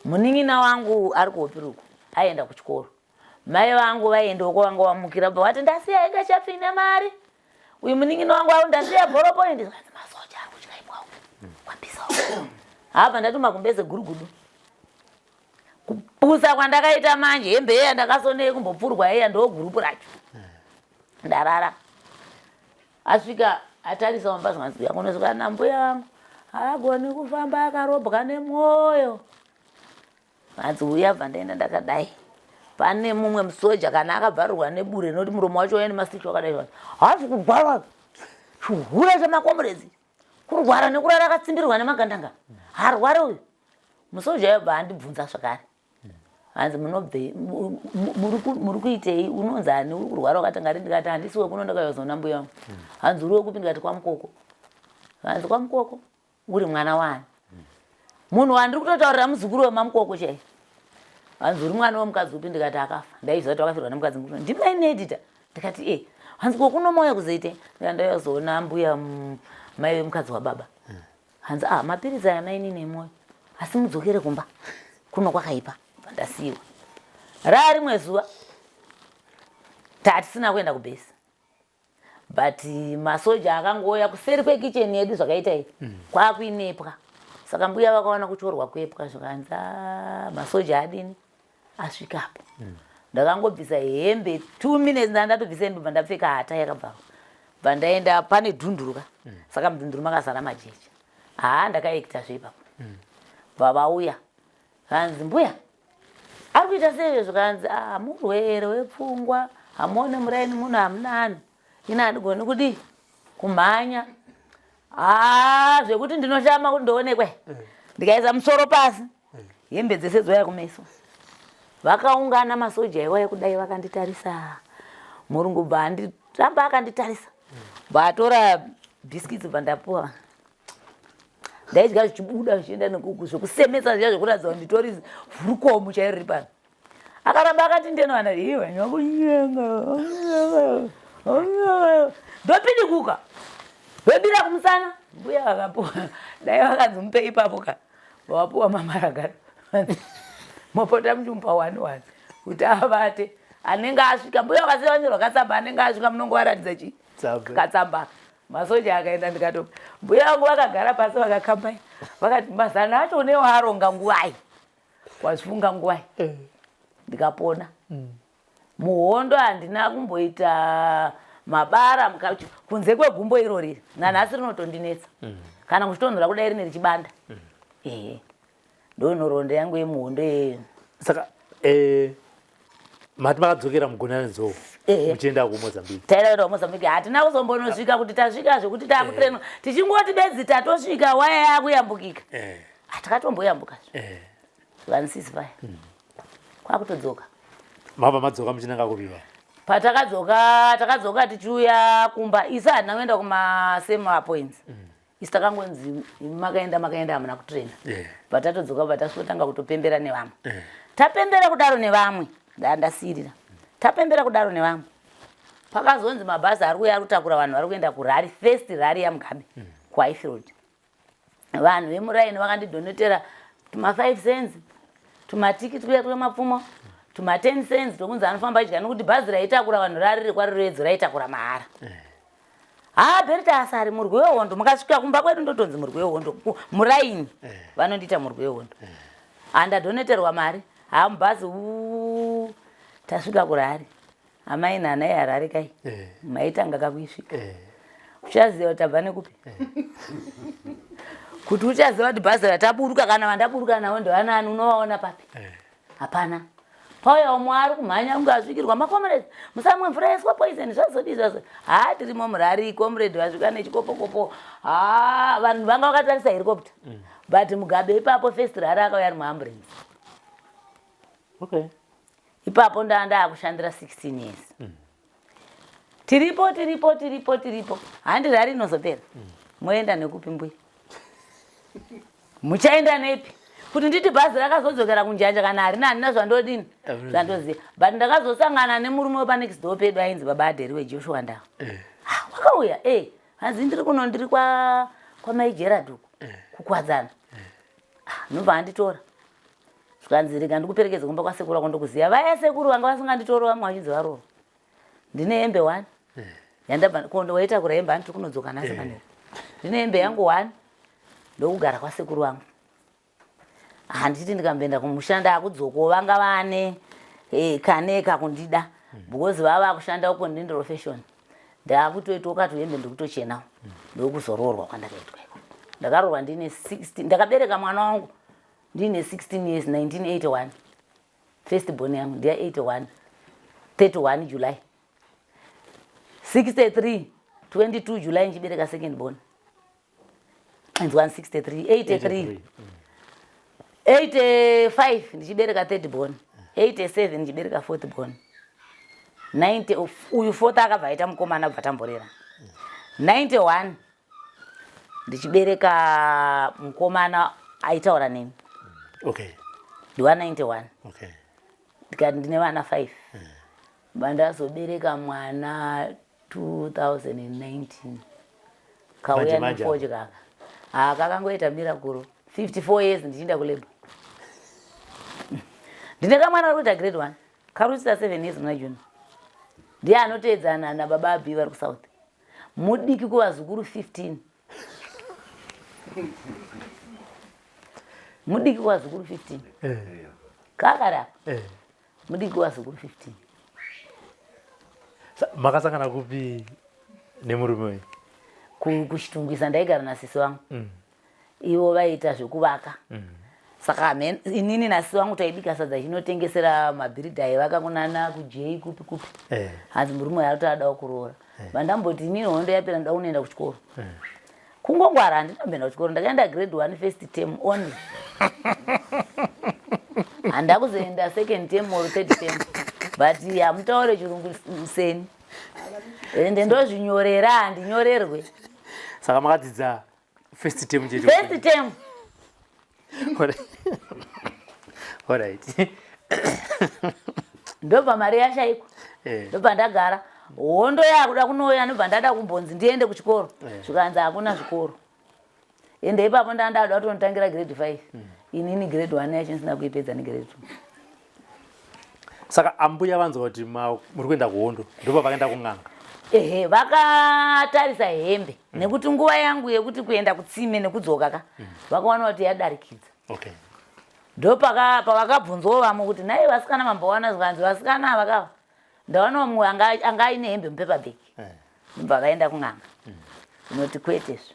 Munin'ina wangu ari kuhopiri uku aienda kuchikoro. Mai vangu vaiendawo kwavanga vamukira bva vati ndasiya inga chapfine mari. Uyu munin'ina wangu au ndasiya bhoropoindi. Zvikanzi masoja ari kutya imbwa uku. Kwapisa uku. Hapa ndatuma kumbeze gurugudu. Kupusa kwandakaita manje hembe iya ndakasonei kumbopfurwa iya ndo gurupu racho. Ndarara. Asvika atarisa mumba zvikanzi uya kunosvika nambuya vangu. Haagoni kufamba akarobwa nemwoyo. Hanzi uya bva ndaenda ndakadai. Pane mumwe musoja kana akabvarurwa nebure nekuti muromo wacho waiva nemasichi wakadai zvanzi. Haasi kurwara. Chihure chemakomuredzi. Kurwara nekurara akatsimbirwa nemagandanga. Haarware uyu. Musoja uya bva andibvunza zvakare. Hanzi munobvei muri kuitei unonzi ani uri kurwara wakatanga ri ndikati handisi wekuno ndakauya kuzoona mbuya vangu. Hanzi uri wekupi ndikati kwaMukoko. Hanzi kwaMukoko uri mwana waani? Munhu wandiri kutotaurira muzukuru wemaMukoko chaiye. Hanzi uri mwana wemukadzi upi ndikati akafa. Ndaiziva kuti wakafirwa nemukadzi mukuru. Ndimai Nedita. Ndikati eh. Hanzi ko kuno mauya kuzoitei? Ndikati ndauya kuzoona mbuya mai vemukadzi wababa. Hanzi mapiritsi aya mainini emwoyo. Asi mudzokere kumba. Kuno kwakaipa. Ndasiiwa. Raa rimwe zuva tatisina kuenda kubhesi. But masoja akangouya kuseri kwekicheni yedu zvakaita iyi. Kwakuinepwa. Saka mbuya vakaona kuchorwa kwepwa zvikanzi masoja adini asvikapo. Ndakangobvisa hembe 2 minutes ndatobvisa hembe bva ndapfeka hata yakabva. Bva ndaenda pane dhunduru ka. Saka mudhunduru makazara majecha. Ndakaekita zve ipapo. Bva vauya. Hanzi mbuya ari kuita sei zvikanzi murwere wepfungwa hamuone muraini muno hamuna anhu. Ini handigoni kudii kumhanya. Zvekuti ndinoshama kuti ndionekwe. Ndikaisa musoro pasi, hembe dzese dzouya kumeso. Vakaungana masoja iwayo kudai vakanditarisa. Murungu bva andiramba akanditarisa. Bva atora biscuits bva ndapuwa. Ndaidya zvichibuda zvichienda nekuku zvekusemesa zviya zvekuratidza kuti nditori vhurukomu chairo riri pano. Akaramba akati ndenowana iwe nyakunyenga. Ndopidikuka. Ndobira kumusana. Mbuya vakapuwa. Dai vakanzi mupe ipapo ka. Vawapuwa mamaragara. Mopota muchimupa one one kuti avate. Anenge asvika mbuya vakasiya vanyorwa katsamba anenge asvika munongovaratidza chii? Katsamba. Masoja akaenda ndikato mbuya vangu vakagara pasi vakakambaira vakati mazano acho une waaronga nguvai wazvifunga nguvai eh. Ndikapona. Muhondo handina kumboita mabara kunze kwegumbo irori nanhasi rinotondinetsa. Kana kuchitonhora kudai rine richibanda. Ehe, ndo nhoroondo yangu yemuhondo iyeyo. Saka mati makadzokera muGonanenzou muchienda kuMozambique? Taida kuenda kuMozambique, hatina kuzombonosvika kuti tasvika zvekuti takutreno. Tichingoti bedzi tatosvika, waya yakuyambukika. Hatakatomboyambukazve. Vanisisi vaya kwakutodzoka. Mabva madzoka muchinanga kuviva? Patakadzoka, takadzoka tichiuya kumba. Isu hatina kuenda kumasame points. Isu takangonzi makaenda makaenda, hamuna kutrena. Patatodzoka patasvotanga kutopembera nevamwe. Tapembera kudaro nevamwe, ndasirira tapembera kudaro nevamwe, pakazonzi mabhazi ari kuuya ari kutakura vanhu vari kuenda kurally, first rally yaMugabe kuHighfield. Vanhu vemuraini vakandidonetera tuma 5 cents, tumatikiti kuya twemapfumo, tuma 10 cents tokunzi anofamba adya, nekuti bhazi raitakura vanhu rariri kwariroedzo raitakura mahara. Ha, Berita asari murwi wehondo. Mukasvika kumba kwedu ndotonzi murwi wehondo. Muraini vanondiita murwi wehondo. Handadoneterwa mari ha mubhazi. Tasvika kurari amai nana yeHarare kai. Maitanga kakuisvika. Uchaziva kuti tabva nekupi, kuti uchaziva kuti bhazi rataburuka kana vandaburuka navo ndovanani, unovaona papi? Hapana. Pauya umwe ari kumhanya kunge asvikirwa, "Macomrades, musamwe mvura yaiswa poison, zvazodii zvazo." Ha, tirimo murally, comrade vasvika nechikopokopo. Ha, vanhu vanga vakatarisa helicopter. But Mugabe ipapo first rally akauya ari muambulance. Ipapo ndaa ndaakushandira 16 years. Tiripo, tiripo, tiripo, tiripo. Handi rally inozopera. Moenda nekupi mbuya? Muchaenda nepi? Kuti nditi bhazi rakazodzokera kunjanja kana harina, handina zvandodini, zvandoziva. But ndakazosangana nemurume wepanext door pedu ainzi Baba Adheri weJoshua Ndava. Ah, wakauya e hanzi ndiri kuno, ndiri kwamai Gerard uku kukwadzana. Ah, nobva anditora zvikanzi rega ndikuperekedze kumba kwasekuru wako ndokuziva. Vaya sekuru vanga vasinganditori, vamwe vachinzi varova. Ndine hembe one yandabva kondo waitakura hembe, handiti kunodzoka nhasi manheru. Ndine hembe yangu one, ndokugara kwasekuru vangu. Handiti ndikamboenda kumusha ndakudzoko vanga vane kane kakundida because vava kushanda uko ndindiro fashion. Ndakutoitawo katuhembe ndikutochenawo. Ndokuzoroorwa kwandakaitwa iko. Ndakaroorwa ndine 16, ndakabereka mwana wangu ndine 16 years, 1981. First born yangu ndiya 81, 31 July. 63, 22 July ndichibereka second born. Inzwa, 63, 83, 85 ndichibereka third born, 87 ndichibereka fourth born, 90 uyu fourth akabva aita mukomana bva tamborera, 91 ndichibereka mukomana aitaura neni. Ndiwa 91. Ndikati ndine vana 5. Bandazobereka mwana 2019 kauya. Manje, manje. Nefodya kaka ha kakangoita miracle. 54 years ndichienda kulabour, ndine kamwana kari kuita grade 1, kari kuita 7 years muna June. Ndiye anoteedzana nababa Abi vari kuSouth, mudiki kuvazukuru 15, mudiki kuvazukuru 15. Kakari apa. Mudiki kuvazukuru 15. Makasangana kupi nemurume wenyu? KuChitungwiza ndaigara nasisi vangu. Ivo vaiita zvekuvaka. Saka inini nasisi vangu taibika sadza chinotengesera mabhiridha aivaka kunana kujei kupi kupi. Hanzi murume uyu ari adawo kuroora. Vandamboti inini hondo yapera ndoda kunoenda kuchikoro. Kungongwara handina kumboenda kuchikoro, ndakaenda grade 1 first term only. Handina kuzoenda second term or third term, but hamutaure chirungu seni, ende ndozvinyorera, handinyorerwe. Saka makadzidza first term chete? First term. Alright. Ndobva mari yashaikwa. Ndobva ndagara, hondo yakuda kunouya, ndobva ndada kumbonzi ndiende kuchikoro. Zvikanzi hakuna zvikoro. Ende ipapo ndandada kutonotangira grade 5. Inini grade 1 yacho ndisina kuipedza negrade 2. Saka ambuya vanzwa kuti muri kuenda kuhondo, ndopa vakaenda kun'anga? Ehe, vakatarisa hembe. Nekuti nguva yangu yekuti kuenda kutsime nekudzoka ka, vakaona kuti yadarikidza. Ndopavakabvunzwawo vamwe kuti, nai vasikana mambowana? Zvikanzi vasikana vakava ndaona mumwe anga aine hembe mupaper bag. Ndobva vaenda kun'anga, inoti kwetezvo,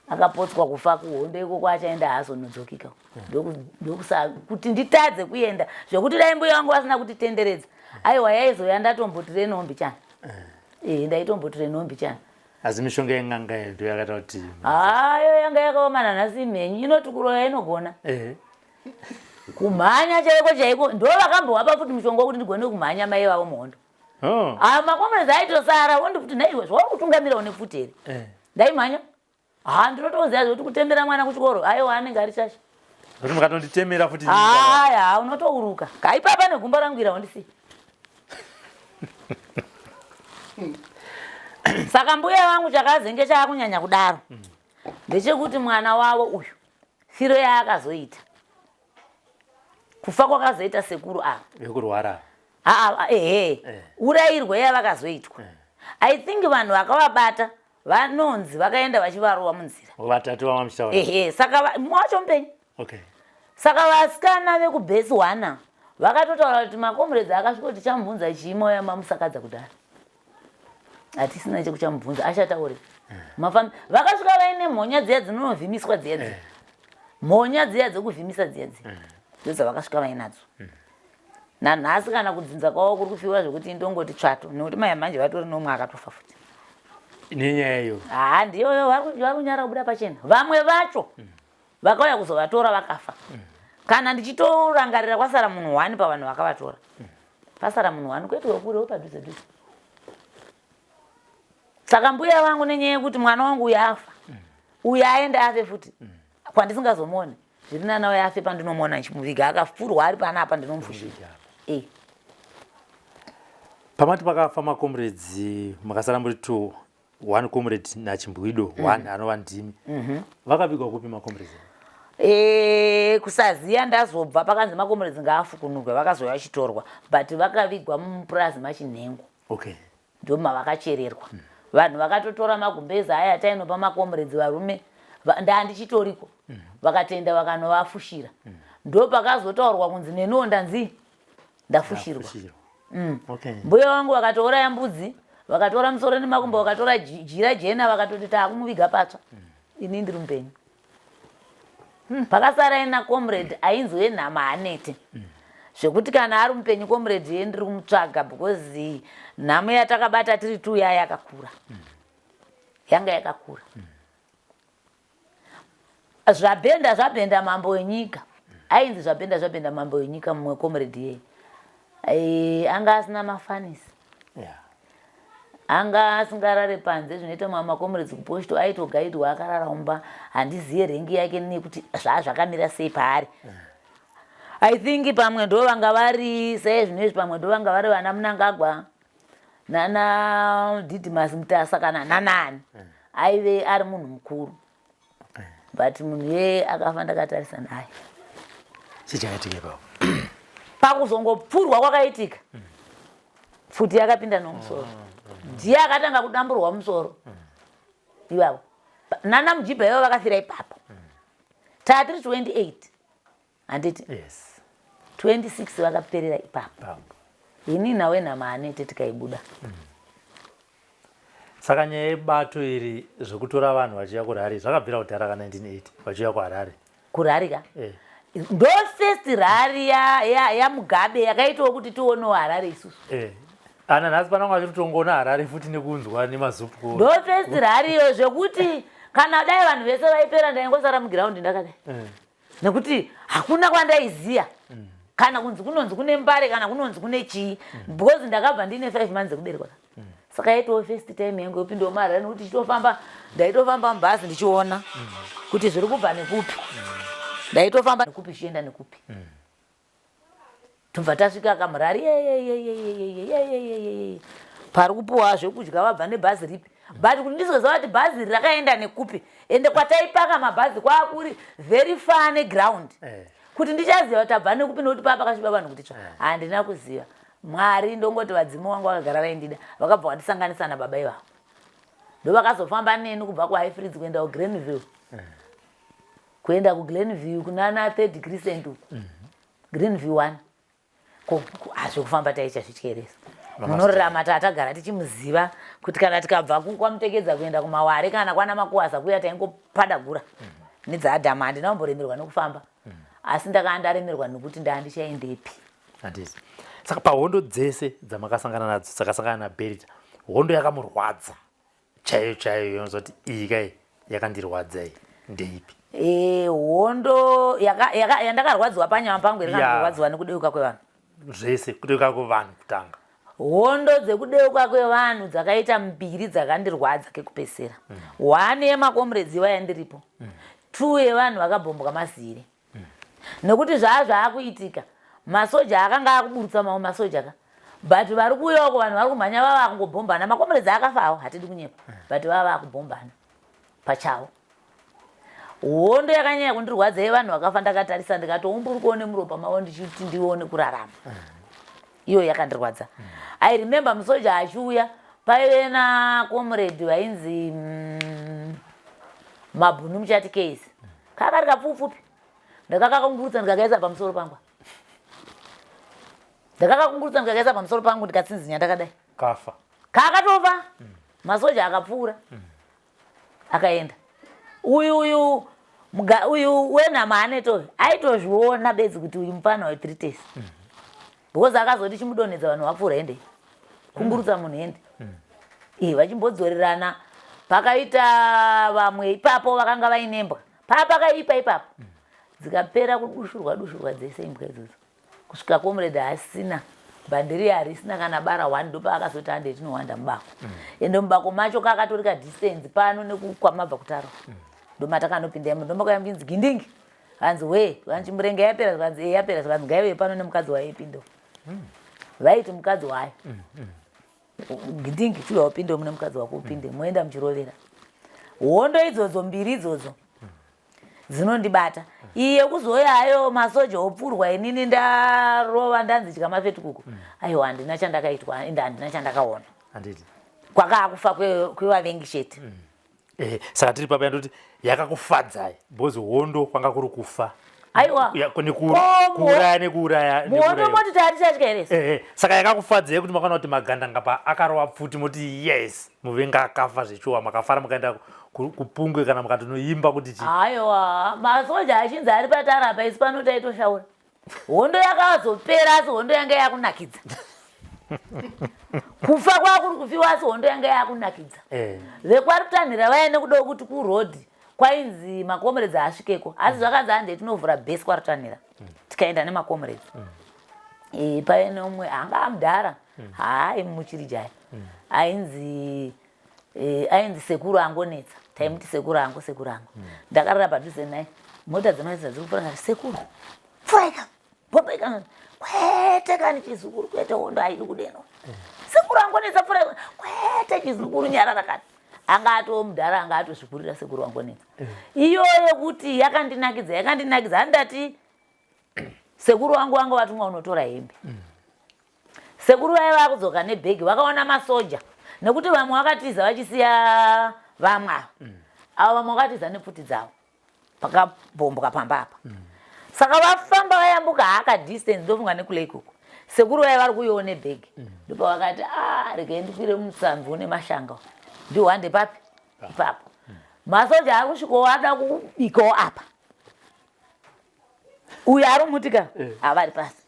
akapotswa kufa kuhondo ikoko, achaenda haazonodzokika. Ndokusa kuti nditadze kuenda, zvekuti dai mbuya vangu vasina kutitenderedza, aiwa, yaizoya ndatombotire nhombi chana. Ndaitomboture nhombi chana. Asi mishonga yen'anga iyo ndo yakaita kuti? Hayo, yanga yakaoma nanhasi mhenyu, inoti kuroya inogona. Kumhanya chaiko chaiko, ndo vakambovapa futi mushonga wekuti ndigone kumhanya mai vavo muhondo. Oh. Aya makombonezi aitosara wondi kuti, naiwe zvauri kutungamira une pfuti here? Ndaimhanya. Ha, ndinotoziva zvekuti kutemera mwana kuchikoro, aiwa, anenge ari shasha. Kuti mukatonditemera futi? Haya, unotouruka kaipapa negumba rangu ira wondisiya. Saka mbuya vangu chakazenge chaakunyanya kudaro ndechekuti mwana wavo uyu, firo yaakazoita, kufa kwakazoita sekuru ava. Vekurwara? Aa, ehe. Urayirwe yavakazoitwa, I think vanhu vakavabata vanonzi vakaenda vachivarova munzira. Vatatu vama muchitaura? Ehe, saka mumwe wacho mupenyu. Saka vasikana vekubhesi 1 vakatotaura kuti makomredzi akasvika kuti chamubvunza chiimo yamamusakadza kudhara, hatisina chekuchamubvunza, achataure mafambi. Vakasvika vaine mhonya dziya dzinonovhimiswa dziya dziya, mhonya dziya dzekuvhimisa dziya dziya, ndodzavakasvika vainadzo. Nanhasi kana kudzinza kwavo kuri kufiwa zvekuti ndongoti tsvato, nekuti mai manje vatori nomwe akatofa futi. Nenyaya iyo? Haa, ndiyoyo, vari kunyara kubuda pachena. Vamwe vacho vakauya kuzovatora vakafa. Kana ndichitorangarira, kwasara munhu one pavanhu vakavatora, pasara munhu one, kwete wekure, wepadhuze dhuze. Saka mbuya vangu, nenyaya yekuti mwana wangu uyu afa, uyu aende afe futi kwandisingazomuoni, zviri nana uyo afe pandinomuona ndichimuviga akafurwa ari panapa, ndinomufushira e. Pamati pakafa macomrades, makasara muri two, one comrade nachimbwido one anova ndimi. Vakavigwa kupi macomrades? Kusaziya, ndazobva pakanzi macomrades ngaafukunurwe, vakazouya vachitorwa, but vakavigwa mumupurazi maChinhengo. Ndomavakachererwa. Vanhu vakatotora magumbezi aya tainopa macomrades varume, ndandichitoriko, vakatenda vakanovafushira. Ndo pakazotaurwa kunzi neniwo ndanzi ndafushirwa. Fushirwa. Mbuya vangu vakatouraya mbudzi, vakatora musoro nemakumbo, vakatora jira jena, vakatoti taakumuviga patsva. Ini ndiri mupenyu. Pakasara ina comrade ainzi wenhama hanete, zvekuti kana ari mupenyu comrade ye ndiri kumutsvaga, because nhamo yatakabata tiri two ya yakakura, yanga yakakura. Zvabhenda zvabhenda mambo wenyika, ainzi zvabhenda zvabhenda mambo wenyika, mumwe comrade yeye. Anga asina mafanisi, anga asingarare panze zvinoita mamwe macomrades kuposto, aitogaidwa akarara mumba. Handiziye rank yake nekuti zvaa zvakamira sei paari. I think pamwe ndo vanga vari sei zvinoizvi, pamwe ndo vanga vari vana Munangagwa nana Didymus Mutasa kana nanani. Aive ari munhu mukuru, but munhu iyeye akafa ndakatarisa naye. Chii chakaitika ipapo? Pakuzongopfurwa kwakaitika, pfuti yakapinda nomusoro, ndiye akatanga kudamburwa musoro. Ivavo nana Mujibha ivavo vakafira ipapo. Tatiri 28, handiti? Yes. 26 vakaperera ipapo. Ipapo. Ini nawe namaanete tikaibuda. Saka nyaya yebato iri, zvekutora vanhu vachiuya kurally, zvakabvira kudhara ka 1980 vachiuya kuHarare? Kurally ka? Ndo first rally yaMugabe yakaitawo kuti tionewo Harare isusu. Ana nhasi pana vachiri kutongoona Harare futi nekunzwa nemazupu. Ndo first rally iyo, zvekuti Kana dai vanhu vese vaipera ndaingosara mugiraundi ndakadai. Nekuti hakuna kwandaiziya. Kana kunzi kunonzi kune mbare kana kunonzi kune chii. Because ndakabva ndine 5 months ekuberekwa. Saka yaitova first time yangu yopindawo muHarare nekuti ndichitofamba ndaitofamba mubhazi ndichiona kuti zviri kubva nekupi. Ndaitofamba nekupi zvichienda nekupi. Tobva tasvika kamurari yeyeyeyeyeyeyeyeyeye pari kupuwa zvekudya vabva nebhazi ripi but kuti ndizoziva kuti bhazi iri rakaenda nekupi ende kwataipaka mabhazi kwakuri very far neground kuti ndichaziva kuti tabva nekupi nekuti paa pakasviba vanhu kuti tsva handina kuziva. Mwari ndongoti vadzimu vangu vakagara vaindida vakabva vandisanganisa nababa ivavo ndovakazofamba neni kubva kuHighfields kuenda kuGrenville kuenda kuGlenview kunana third crescent uku Greenview one hazvekufamba taichazvityeresa munorarama tatagara tichimuziva kuti kana tikabva kwamutekedza kuenda kumaware kana kwana makuwaza kuya taingopadagura nedzaadhama handina kumboremerwa nekufamba asi ndakaa ndaremerwa nekuti ndaa ndichaendepi. Handiti saka pahondo dzese dzamakasangana nadzo dzakasangana naBerita, hondo yakamurwadza chaiyo chaiyo yonzwa kuti iyi kai yakandirwadza iyi ndeipi? Hondo yandakarwadziwa panyama pangu here kana kurwadziwa nekudeuka kwevanhu? Zvese, kudeuka kwevanhu kutanga. Hondo dzekudeuka kwevanhu dzakaita mbiri dzakandirwadza kekupesera. One yemakomuredzi iwaya ndiripo. 2 yevanhu vakabhombwa mazire. Nekuti zvaa zvaakuitika masoja akanga akuburutsa mamwe masoja ka but vari kuuya uko vanhu vari kumhanya vava kungobhombana makomuredzi akafawo hatidi kunyepa but vava vakubhombana pachavo. Hondo yakanyanya kundirwadza yevanhu vakafa ndakatarisa ndikatoumburukawo nemuropa mavo ndichiti ndione kurarama. Iyo yakandirwadza. I remember musoja achiuya paive nakomuredi vainzi Mabhunu muchati case. Kaka kapfupfupi. Ndakakakungurutsa ndikakaisa pamusoro pangu. Ndakakakungurutsa ndikakaisa pamusoro pangu ndikatsinzinya ndakadai. Kafa. Kakatofa. Masoja akapfuura. Akaenda. Uyu uyu uyu wenhama aneto aitozviona bedzi kuti uyu mupfana weTrites. Because akazoti chimudonhedza vanhu vapfuura hende. Kungurutsa munhu hende. Vachimbodzorerana pakaita vamwe ipapo vakanga vaine imbwa. Papakaipa ipapo. Dzikapera kudushurwa dushurwa dzese imbwa idzodzo. Kusvika comrade asina bhandiri harisina kana bara one ndopaakazoti hande tinohwanda mubako. Ende mubako macho kakatorika distance pano nekukwamabva kutaro. Ndomatakanopinda imo ndomakauya muchinzi gindingi. Hanzi we, vanzi murenge yapera zvikanzi eh yapera zvikanzi ngaive pano nemukadzi wayo ipinde. Vaiti mukadzi wayo. Gindingi chiuya upinde mune mukadzi wako upinde moenda muchirovera. Hondo idzodzo mbiri idzodzo dzinondibata. Iyi yekuzouya hayo masoja opfurwa inini ndarova ndanzi dya mafetukuku. Aiwa handina chandakaitwa ende handina chandakaona. Handiti. Kwakaa kufa kwevavengi chete. Saka tiri papa yandoti yakakufadzai because hondo kwanga kuri kufa. Aiwa. Kuuraya nekuuraya. Muhondo moti tatichatya here? Saka yakakufadzai kuti makaona kuti magandanga pa akarova pfuti moti yes muvenga akafa zvechuwa makafara mukaenda kupungwe kana mukatonoimba kuti chi. Aiwa masoja achinzi ari patara apa isu pano taitoshaura. Hondo yakazopera asi hondo yanga yakunakidza. Kufa kwakuri kufiwa asi hondo yanga yakunakidza. Vekwarutanhira vaya nekuda kuti kuroad kwainzi makomuredzi asvikeko asi zvakanzi hande tinovhura base kwarutanhira tikaenda nemakomuredzi. Paive neumwe anga amudhara haai muchirijaya ainzi ainzi sekuru angonetsa taimuti sekuru angu sekuru angu. Ndakarara padhuze naye mota dzemaisa dziri kupfuura ngati sekuru pfuraika bhobaika kwete kani chizukuru kwete hondo haidi kudeno sekuru angonetsa pfuraika kwete chizukuru nyarara kani. Anga atoo mudhara anga atozvikurira sekuru angonetsa. Iyo yekuti yakandinakidza yakandinakidza handati sekuru wangu vanga vatumwa unotora hembe. Sekuru vaiva vakudzoka nebhegi vakaona masoja nekuti vamwe vakatiza vachisiya vamwe ava. Avo vamwe vakatiza nepfuti dzavo pakabhombwa pamba apa. Saka vafamba vayambuka haka distance ndofunga nekulake uko. Sekuru vaiva vari kuuyawo nebhegi. Ndopavakati regai ndikwire mutsanvu une mashanga. Ndihwande papi? Ipapo. Masoja ari kusvikawo ada kubikawo apa. Uyu ari muti ka? Avari pasi.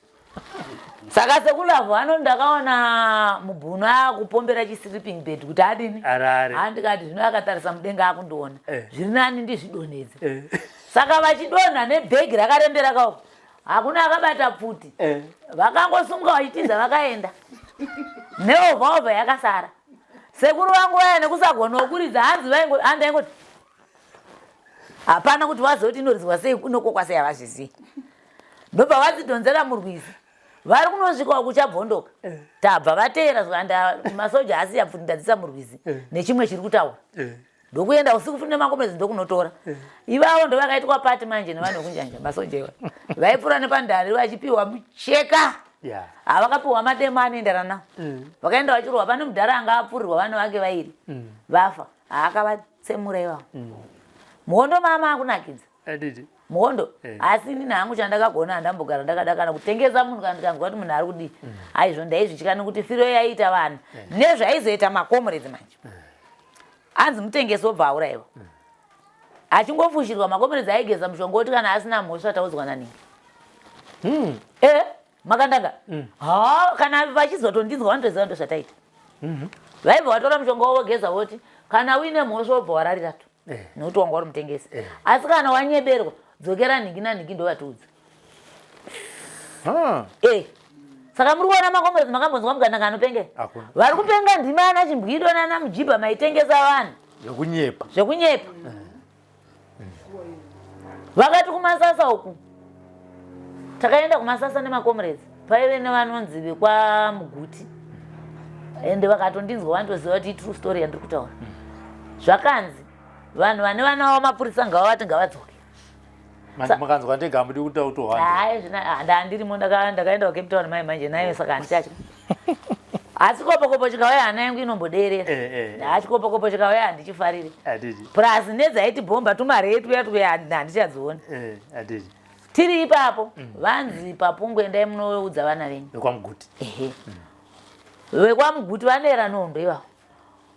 Saka sekulavhu ano ndakaona mubhunu akupombera chisleeping bed kuti adini handikati zvino akatarisa mudenga akundiona eh. Zviri nani ndizvidonhedze eh. Saka vachidonha nebhegi rakarembera kaoko hakuna akabata pfuti eh. Vakangosunga vachitiza vakaenda neovhaovha yakasara. Sekuru vangu vaya nekusagona kuridza hanzi vaingohandaingoti hapana kuti vazoti inoridzwa sei inokokwa sei havazvizivi ndobva vadzidhonzera murwizi vari kunosvika kuchabvondoka eh. Tabva vateera zvikanda masoja asiya pfuti ndadzisa murwizi eh. Nechimwe chiri kutaura eh. Ndokuenda usiku futi nemakomezi ndokunotora. Ivavo ndovakaitwa pati manje nevanhu vekunjanja masoja iwa vaipfuura nepandari vachipiwa mucheka havakapiwa mademo anoenderana nawo. Vakaenda vachirohwa pane mudhara anga apfurirwa vana vake vairi vafa haakavatsemura ivavo. Muhondo mama akunakidza muhondo eh. Asi inini hangu chandakagona handambogara ndakada kana kutengesa munhu kana ndikanzwa kuti munhu ari kudii. Aizvo ndaizvitya nekuti firo yaiita vanhu eh. Nezvaizoita makomuredzi manje eh. Anzi mutengesi wobva auraiwa. Achingofushirwa makomuredzi aigeza mushonga woti kana asina mhosva taudzwa naningi. E makandanga. Ha kana vachizotondinzwa vanotoziva ndozvataita. Vaibva vatora mushonga wavo vogeza voti kana uine mhosva wobva wararirato eh. Nekuti wanga uri mutengesi eh. Asi kana wanyeberwa dzokera nhingi nanhingi ndovatiudza eh. Saka muri kuona makomrades makambonzwa mugandanga anopenge vari kupenga ndima ana chimbwido nana mujibha maitengesa vanhu zvekunyepa zvekunyepa. Vakati kumasasa uku takaenda kumasasa nemakomrades paive nevanonzi vekwamuguti ende vakatondinzwa vanotoziva kuti itrue story yandiri kutaura. Zvakanzi vanhu vane vana vavo mapurisa ngavavati ngavadzoke. Makanzwa ndega hamudi kuti autohwanda. Hayi zvina ndandirimo ndakaenda kuCape Town mai manje nayo saka handichatya. Asi kopokopo chikauya hana yangu inomboderera. Eh, eh, eh. Chikopokopo chikauya handichifariri. Plus nedzaiti bhomba tumari tuya tuya handichadzioni. Tiri ipapo vanzi papungwe endai munoudza vana venyu. Vekwamuguti. Ehe. Vekwamuguti vanoera nondo ivavo.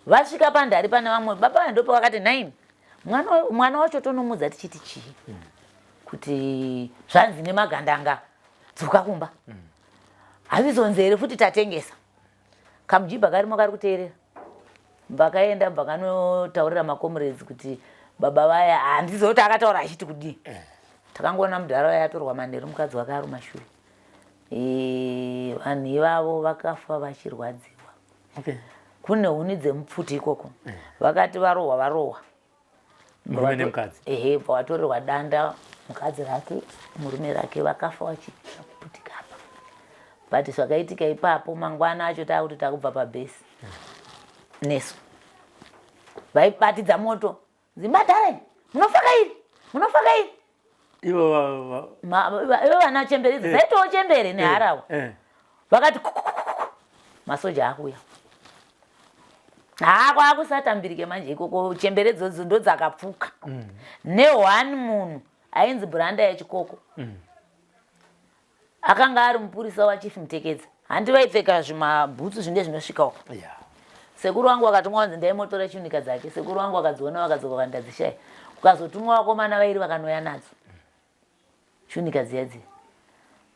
Vasvika pandari pane vamwe baba vandopa vakati nine mwana wacho tonomudza tichiti chii kuti zvanzi nemagandanga dzoka kumba hazvizonzi here futi tatengesa kamujibha karimo kari kuteerera vakaenda vakanotaurira makomrades kuti baba vaya handizivi kuti akataura achiti kudii eh. Takangoona mudhara vaya atorwa manheru mukadzi wake ari mashure vanhu ivavo vakafa vachirwadziwa okay. Kune huni dzemupfuti ikoko eh. Vakati varohwa varohwa murume nemukadzi ehe bva vatorerwa danda mukadzi rake murume rake vakafa vachiputika apa but zvakaitika ipapo mangwana acho taakuti takubva pabhesi nesu vaibatidza moto zimbadhare munofaka iri munofaka iri ivo vana chembere idzi dzaitawo chembere neharahwa vakati masoja akuuya haa kwakusatambirike manje ikoko chembere dzodzo ndodzakapfuka neone munhu ainzi branda yechikoko akanga ari mupurisa wachief Mutekedza handi vaipfeka zvimabhutsu zvinge zvinosvika uko yeah. Sekuru wangu vakatumwa vanzi ndaimotora chunika dzake sekuru wangu vakadziona vakadzoka vakandadzishaya kukazotumwa vakomana vairi vakanoya nadzo chunika dziya dziya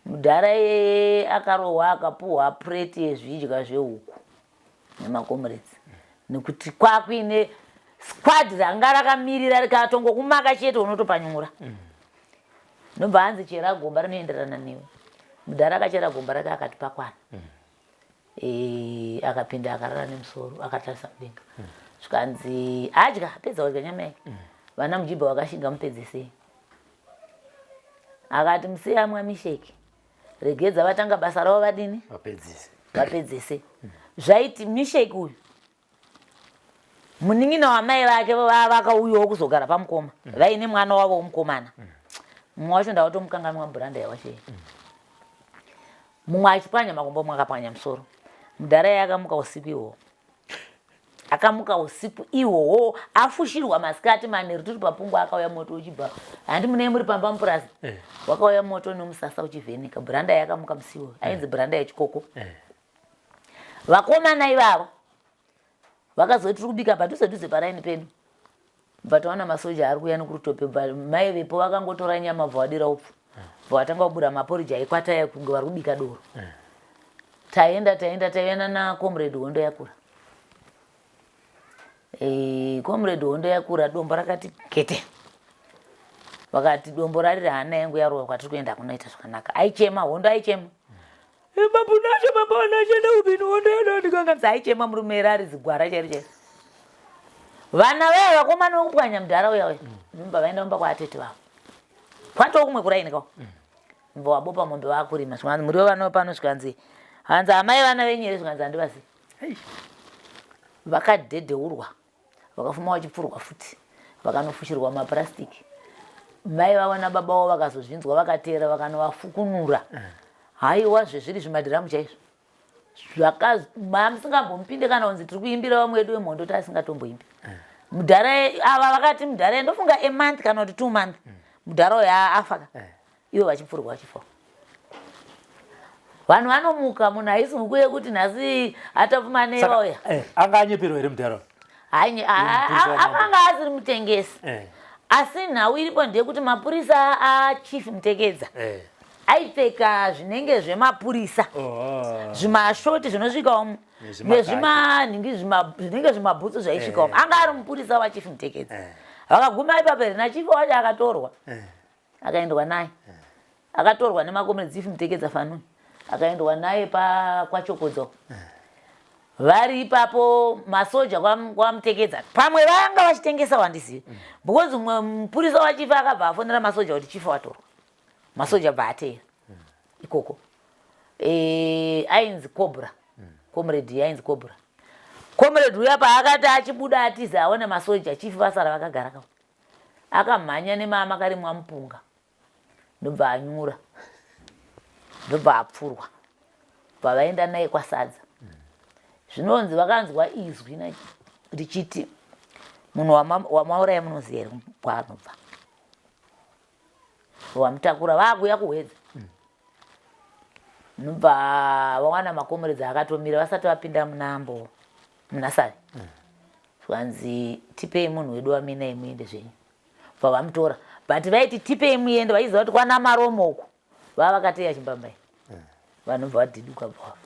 mudhara iyeye akarohwa akapuhwa pureti yezvidya zvehuku nemakomrades nekuti kwakuine squad ranga rakamirira rikatongokumaka chete unotopanyura ndobva hanzi chera gomba rinoenderana newe mudhara akachera gomba rake akati pakwana e, akapinda akarara nemusoro akatarisa mudenga zvikanzi adya apedza kudya nyama yake vana mujibha vakashinga mupedzisei akati musiyamwa misheki regedza vatanga basa ravo vadini vapedzise vapedzese zvaiti misheki uyu munin'ina wamai vake vakauyawo kuzogara pamukoma vaine mwana wavo womukomana mumwe wacho ndawatomukanganwa bhuranda yawachei mumwe achipwanya makumbo mumwe akapwanya musoro mudhara iye akamuka usiku ihwohwo akamuka usiku ihwohwo afushirwa masikati manheru tiri papungwa akauya moto uchibva handi munei muri pamba mupurazi eh. Wakauya moto nemusasa uchivheneka bhuranda yakamuka musi iwoyo ainzi bhuranda yechikoko eh. Vakomana ivavo vakazoti tiri kubika padhuze dhuze paraini pedu bva taona masoja ari kuuya nekurutope bva mai vepo vakangotora nyama bva vadira upfu bva vatanga kubura maporiji aikwataya kunge vari kubika doro. Taenda taenda taienda nacomrade Hondo Yakura. E, comrade Hondo Yakura, dombo rakati kete. Vakati dombo rarira, hana yangu yarova, kwatiri kuenda kunoita zvakanaka. Aichema Hondo, aichema, "Eh, babunashe babanashe neubini hondo yanondikanganisa." Aichema murume rari zigwara chairo chairo. Vana vaya vakomana vekupwanya mudhara uya uya mumba, vaenda mumba kwaatete vavo, kwatoo kumwe kuraini kawo, mbo wabopa mombe vakurima. Zvikanzi muriwo vana pano, zvikanzi hanzi amai vana venyu here? Zvikanzi handivazivi. Vakadhedheurwa, vakafuma vachipfurwa futi, vakanofushirwa mapurastiki. Mai vavo nababa vavo vakazozvinzwa, vakateera, vakanovafukunura. Haiwa, zvezviri zvimadhiramu chaizvo zvakamusingambomupinde kana kunzi tiri kuimbira vamwe vedu vemhondo, tasingatomboimbi mudhara ava. Vakati mudhara, ndofunga a month kana kuti 2 month, mudhara uyo afa ka, ivo vachipfurwa vachifa. Vanhu vanomuka, munhu haisi huku yekuti nhasi atapfuma nevauya. Anga anyeperwa here mudhara? Akanga asiri mutengesi, asi nhau iripo ndeyekuti mapurisa achief Mutekedza aipfeka zvinenge zvemapurisa, zvimashoti zvinosvikawo nezvimanhingi, zvinenge zvimabhutsu zvaisvikawo. Anga ari mupurisa wachief Mutekedza. Vakaguma ipapo here nachief wacho akatorwa, akaendwa naye, akatorwa nemakomrades, chief Mutekedza fanuni, akaendwa naye pakwachokodzo. Vari ipapo masoja kwaMutekedza pamwe vanga vachitengesa, wandizivi, because umwe mupurisa wachief akabva afonera masoja kuti chief watorwa. Masoja bva ateera ikoko. Ainzi Cobra, comrade ainzi Cobra. Comrade uya paakati achibuda atiza aone masoja, chief vasara vakagara kao, akamhanya nemamakarimwa mupunga, ndobva anyura, ndobva apfurwa, bva vaenda naye kwaSadza. Zvinonzi vakanzwa izwi richiti, "Munhu wamauraya munoziva here kwaanobva?" Wamutakura vaakuya kuHwedza, nobva vawana makomuredzi akatomira vasati vapinda munambo munasari. Zvanzi, "Tipei munhu wedu waminai, muende zvenyu." Bva vamutora, but vaiti, "Tipei muende," vaiziva kuti kwana Maromo uku vava vakateya chimbambai. Vanhu bva vadhiduka, bva vafa.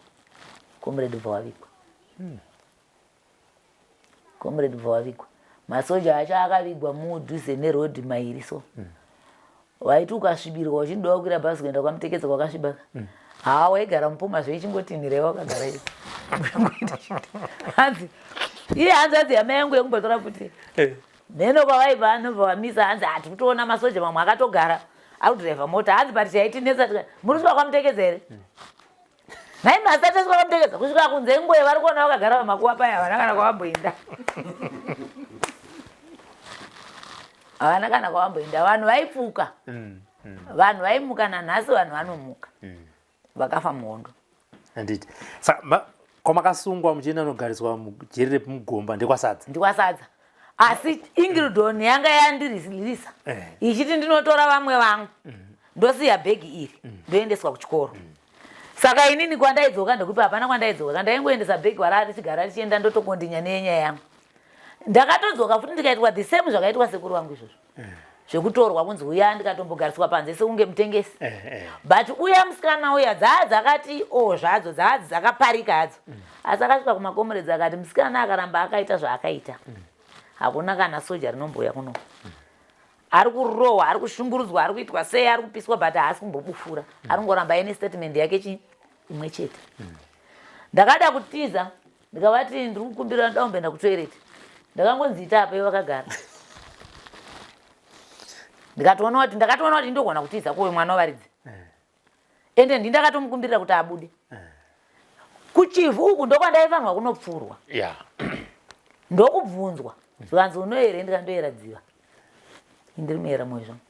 Comrade bva wavigwa, comrade bva wavigwa. Masoja acho akavigwa mudhuze nerodhi mairi, so waiti ukasvibirwa uchindoda kukwira bhazi kuenda kwaMutekedza kwakasviba, haa, waigara mupuma zveichingotinhira wakagara iyo. Hanzi iye, hanzvadzi yamai yangu yekumbotora futi mheno kwavaibva, anobva vamisa. Hanzi hati kutoona masoja mamwe akatogara akudhiraivha mota. Hanzi but chaitinetsa, muri kusvika kwaMutekedza here nhai? Masati asvika kwaMutekedza, kusvika kunze ngoye vari kuona vakagara pamakuva paya, havana kana kwavamboenda, havana kana kwavamboenda. Vanhu vaipfuka, vanhu vaimuka. Nanhasi vanhu vanomuka vakafa muhondo. Handiti saka kwamakasungwa muchienda nogariswa mujeri reMugomba ndekwaSadza? NdikwaSadza, asi Inglidon yanga yandiririsa ichiti ndinotora vamwe vangu, ndosiya bhegi iri, ndoendeswa kuchikoro. Saka inini kwandaidzoka ndekupi? Hapana kwandaidzoka. Kandaingoendesa bhegi wara richigara richienda, ndotokondinya nenyaya yangu. Ndakatodzoka futi ndikaitwa the same zvakaitwa sekuru vangu izvozvo, zvekutorwa kunzi uya, ndikatombogariswa panze sekunge mutengesi. But uya musikana uya dzaa dzakati o zvadzo dzaa dzakaparika hadzo, asi akasvika kumakomuredzi akati musikana akaramba akaita zvaakaita, hakuna kana soja rinombouya kuno. Ari kurohwa, ari kushungurudzwa, ari kuitwa sei, ari kupiswa, but haasi kumbobufura, ari kungoramba aine statement yake chi imwe chete. Ndakada kutiza, ndikavati ndiri kukumbira, ndoda kumboenda kutoilet. Ndakangonzi ita apa, ivo vakagara. Ndikatoona kuti ndogona kutiza kuuyu mwana wavaridzi, ende ndi ndakatomukumbirira kuti abude kuChivhu uku, ndokwandaifanirwa kunopfurwa. Ndokubvunzwa, zvikanzi unoyere? Ndikandoyera dziva, indiri muyera moyo zvangu,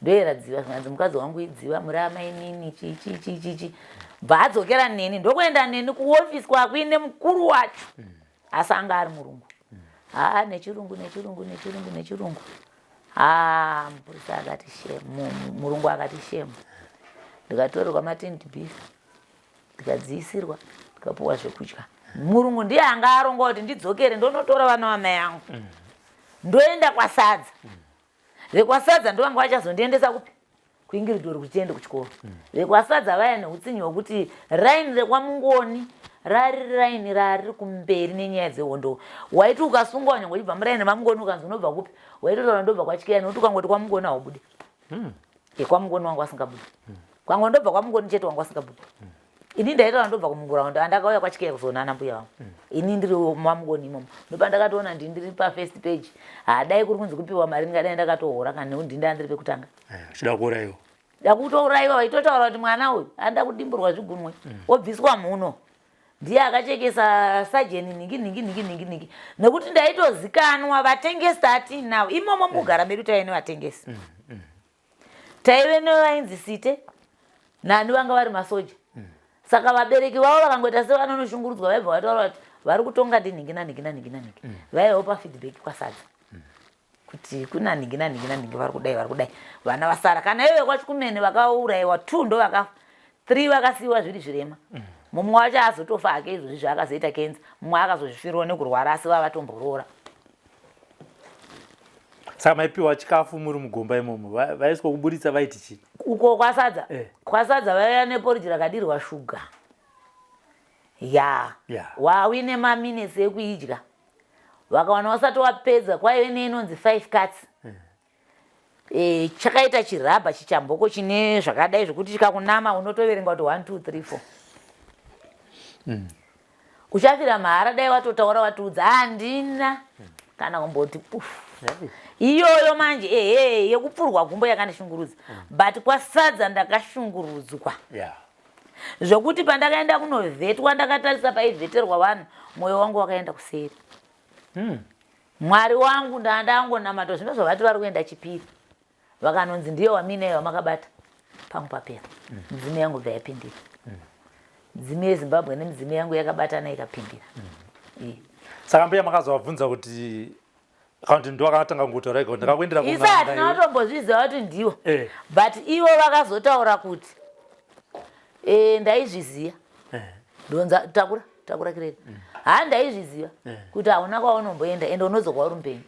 ndoyera dziva. Zvikanzi mukadzi wangu idziva, muri amainini, chichi chichi chi. Bva adzokera neni, ndokuenda neni kuofisi kwakuine mukuru wacho, asi anga ari murungu. Haa, nechirungu, nechirungu, nechirungu, nechirungu. Haa, mupurisa akati shame, murungu akati shame. Ndikatorerwa matinned beef, ndikadziisirwa, ndikapuwa zvekudya. Murungu ndiye anga aronga kuti ndidzokere ndonotora vana vamai angu, ndoenda kwaSadza. VekwaSadza ndovanga vachazondiendesa kupi? kuingiridori kuti tiende kuchikoro. Vekwasadza vaya neutsinye hwekuti raini rekwamungoni rari raini rari kumberi nenyaya dzehondo. Waiti ukasungwa nyangwe uchibva muraini mamungoni ukanzi unobva kupi, waitotaura ndobva kwachikeya nekuti ukangoti kwamungoni haubude. Yekwamungoni wangu asingabudi. Kwangu ndobva kwamungoni chete wangu asingabudi. Ini ndaitaura ndobva kumunguraunda andakauya kwachikeya kuzoona ana mbuya vangu. Ini ndiri mamungoni imomo. Ndopandakatoona ndini ndiri pafirst page. Hadai kuri kunzi kupiwa mari ndingadai ndakatohora kana nekuti ndini ndandiri pekutanga. Uchida kuuraiwa. Dakutouraiwa vaitotaura kuti mwana uyu anoda kudimburwa zvigunwe obviswa mhuno. Ndiye akachekesa sajeni nhingi nhingi nhingi nhingi nhingi nekuti ndaitozikanwa vatengesi tatinavo imomo mukugara medu taive nevatengesi. Taive nevainzi site nani vanga vari masoja. Saka vabereki vavo vakangoita sevanonoshungurudzwa vaibva vataura kuti vari kutonga ndinhingi nanhingi nanhingi nanhingi. Vaivawo pafeedback kwasadza kuti kuna nhingi nanhingi nanhingi vari kudai vari kudai vana vasara kana ivo vekwachikumene vakauraiwa 2 ndo vakafa 3 vakasiyiwa zviri zvirema. Mumwe wacho azotofa hake izvozvi zvaakazoita kenza, mumwe akazozvifirawo nekurwara asi vavatomboroora. Saka maipiwa chikafu muri mugomba imomo, vaiswa kuburitsa vaiti chii? Uko kwasadza kwasadza vaiuya neporiji rakadirwa shuga ya wawine maminitsi ekuidya vakawana wasati wapedza kwaive neinonzi 5 cuts. Chakaita chirabha chichamboko chine zvakadai zvekuti chikakunama unotoverenga kuti 1 2 3 4. Uchafira mahara dai watotaura watiudza handina kana kumboti puf. Iyoyo manje ehe yekupfurwa gumbo yakandishungurudza. But kwasadza ndakashungurudzwa. Zvokuti pandakaenda kunovhetwa ndakatarisa paivheterwa vanhu moyo wangu wakaenda kuseri. Mwari wangu ndandangonamata zvino zvavati vari kuenda chipiri. Vakanonzi ndiyo wamine wamakabata pangu papera. Midzimu yangu bva yapindira. Midzimu yeZimbabwe nemidzimu yangu yakabatana ikapindira. Saka mbuya makazovabvunza kuti kana kuti ndiwo akatanga kungotaura ega kuti ndakakuendera Isa kun'anga hatina iwe. kutombozviziva kuti ndiwo. But ivo vakazotaura kuti ndaizviziva. Ndonza takura takura kireri. Ha ndaizviziva kuti hauna kwaunomboenda ende unodzoka uri mupenyu.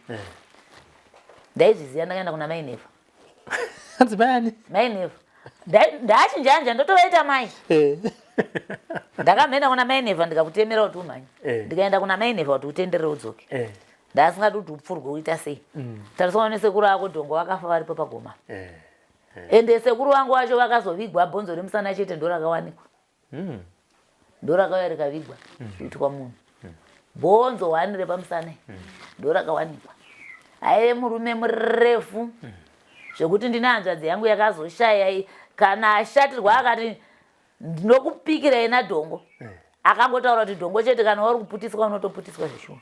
Ndaizviziva ndakaenda kuna mai Neva. Hanzi mai ani? Mai Neva. Ndachinjanja ndotovaita mai. Ndakamboenda kuna mai Neva ndikakutemera kuti umhanye. Ndikaenda kuna mai Neva kuti utenderere udzoke. Ndasingadi kuti upfurwe uita sei. Tariswa nesekuru ako dhongo vakafa varipo pagoma. Ende sekuru vangu vacho vakazovigwa bhonzo remusana chete ndorakawanikwa. Ndorakauya rikavigwa kuitwa munhu. Bhonzo 1 repamusana ndorakawanikwa. Aive murume murefu zvekuti ndine hanzvadzi yangu yakazoshaya kana ashatirwa akati ndinokupikira ina dhongo. Akangotaura kuti dhongo chete kana uri kuputiswa unotoputiswa zveshuwa.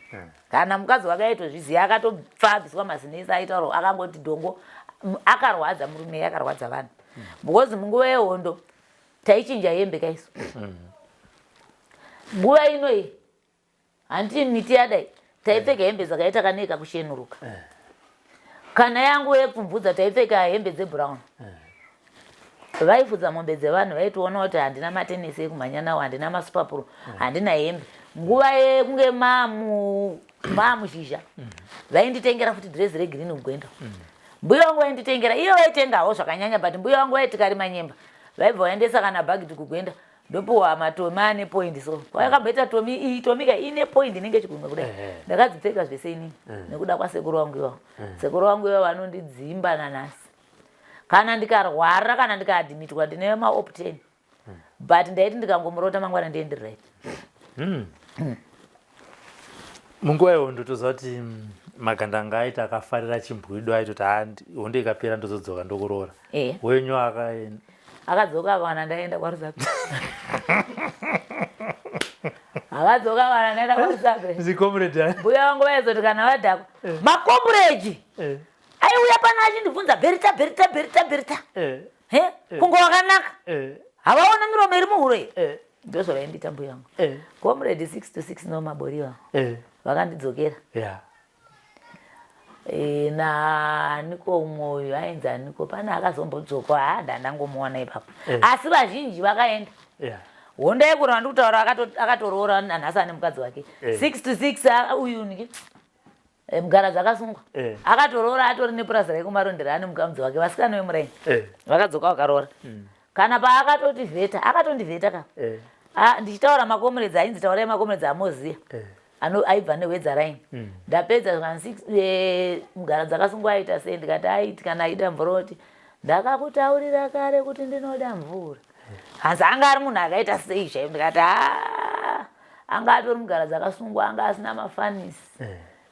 Kana mukadzi wake aitozviziva akatopfabviswa mazino ese aitaura akangoti dhongo akarwadza murume akarwadza vanhu. Because munguva yehondo taichinja hembe kaisu. Nguva ino iyi hanti miti yadai taipfeka hembe dzakaita kaneka kushenuruka. Kana yangu yepfumvudza taipfeka hembe dzebrown. Vaifudza mombe dzevanhu vaitoona kuti handina matenesi ekumhanya nawo, handina masupapuro, handina hembe. Nguva yekunge mamuzhizha vainditengera futi dress regreen kugwenda. Mbuya vangu vainditengera, iyo vaitengawo zvakanyanya but mbuya vangu vaiti tikarima nyemba vaibva vaendesa kana bhagidhi kugwenda ndopiwa matomi ane point so vakamboita tomi iyi tomi ka ine point inenge chigunwe kudai. Ndakadzipfeka zvese inini nekuda kwasekuru vangu ivavo. Sekuru vangu ivavo vanondidzimba nanhasi. Kana ndikarwara kana ndikaadmitwa ndine maop 10. But ndaiti ndikangomurota mangwana ndiende right. Munguva yehondo toziva kuti magandanga aiti akafarira chimbwido aitoti hondo ikapera ndozodzoka ndokuroora. Wenyu akadzoka akawana ndaenda kwaRusape. Akadzoka akawana ndaenda kwaRusape. Zicomrade. Mbuya vangu vaizoti kana vadhakwa makombureji. Aiuya pano achindibvunza Berita Berita Berita Berita. He? Kungo wakanaka. Havaona miromo iri muhuro iyi. Ndozvavaindiita mbuya vangu. Comrade 6 to 6 no maboriwa. Vakandidzokera. Naaniko umwe uyu ainzi aniko pane akazombodzoka ndandangomuwana ipapo. Asi vazhinji vakaenda. Hondo yekurwa ndikutaura akatoroora nanhasi ane mukadzi wake. 6 to 6 uyu niki. Eh, mugara dzakasungwa. Eh. Akatoroora atori nepurazi rake kuMarondera ane mukamudzi wake, vasikana vemuraini. Eh. Vakadzoka vakaroora. Kana paakatoti vheta, akatondivheta ka. Eh. Ah, ndichitaura makomuredzi ainzi taurai makomuredzi amoziya. Eh. Ano aibva nehwedza raini. Ndapedza zvikanzi mugara dzakasungwa aita sei, ndikati aiti kana aida mvura oti ndakakutaurira kare kuti ndinoda mvura. Hanzi anga ari munhu akaita sei chaivo, ndikati haa anga atori mugara dzakasungwa, anga asina mafanisi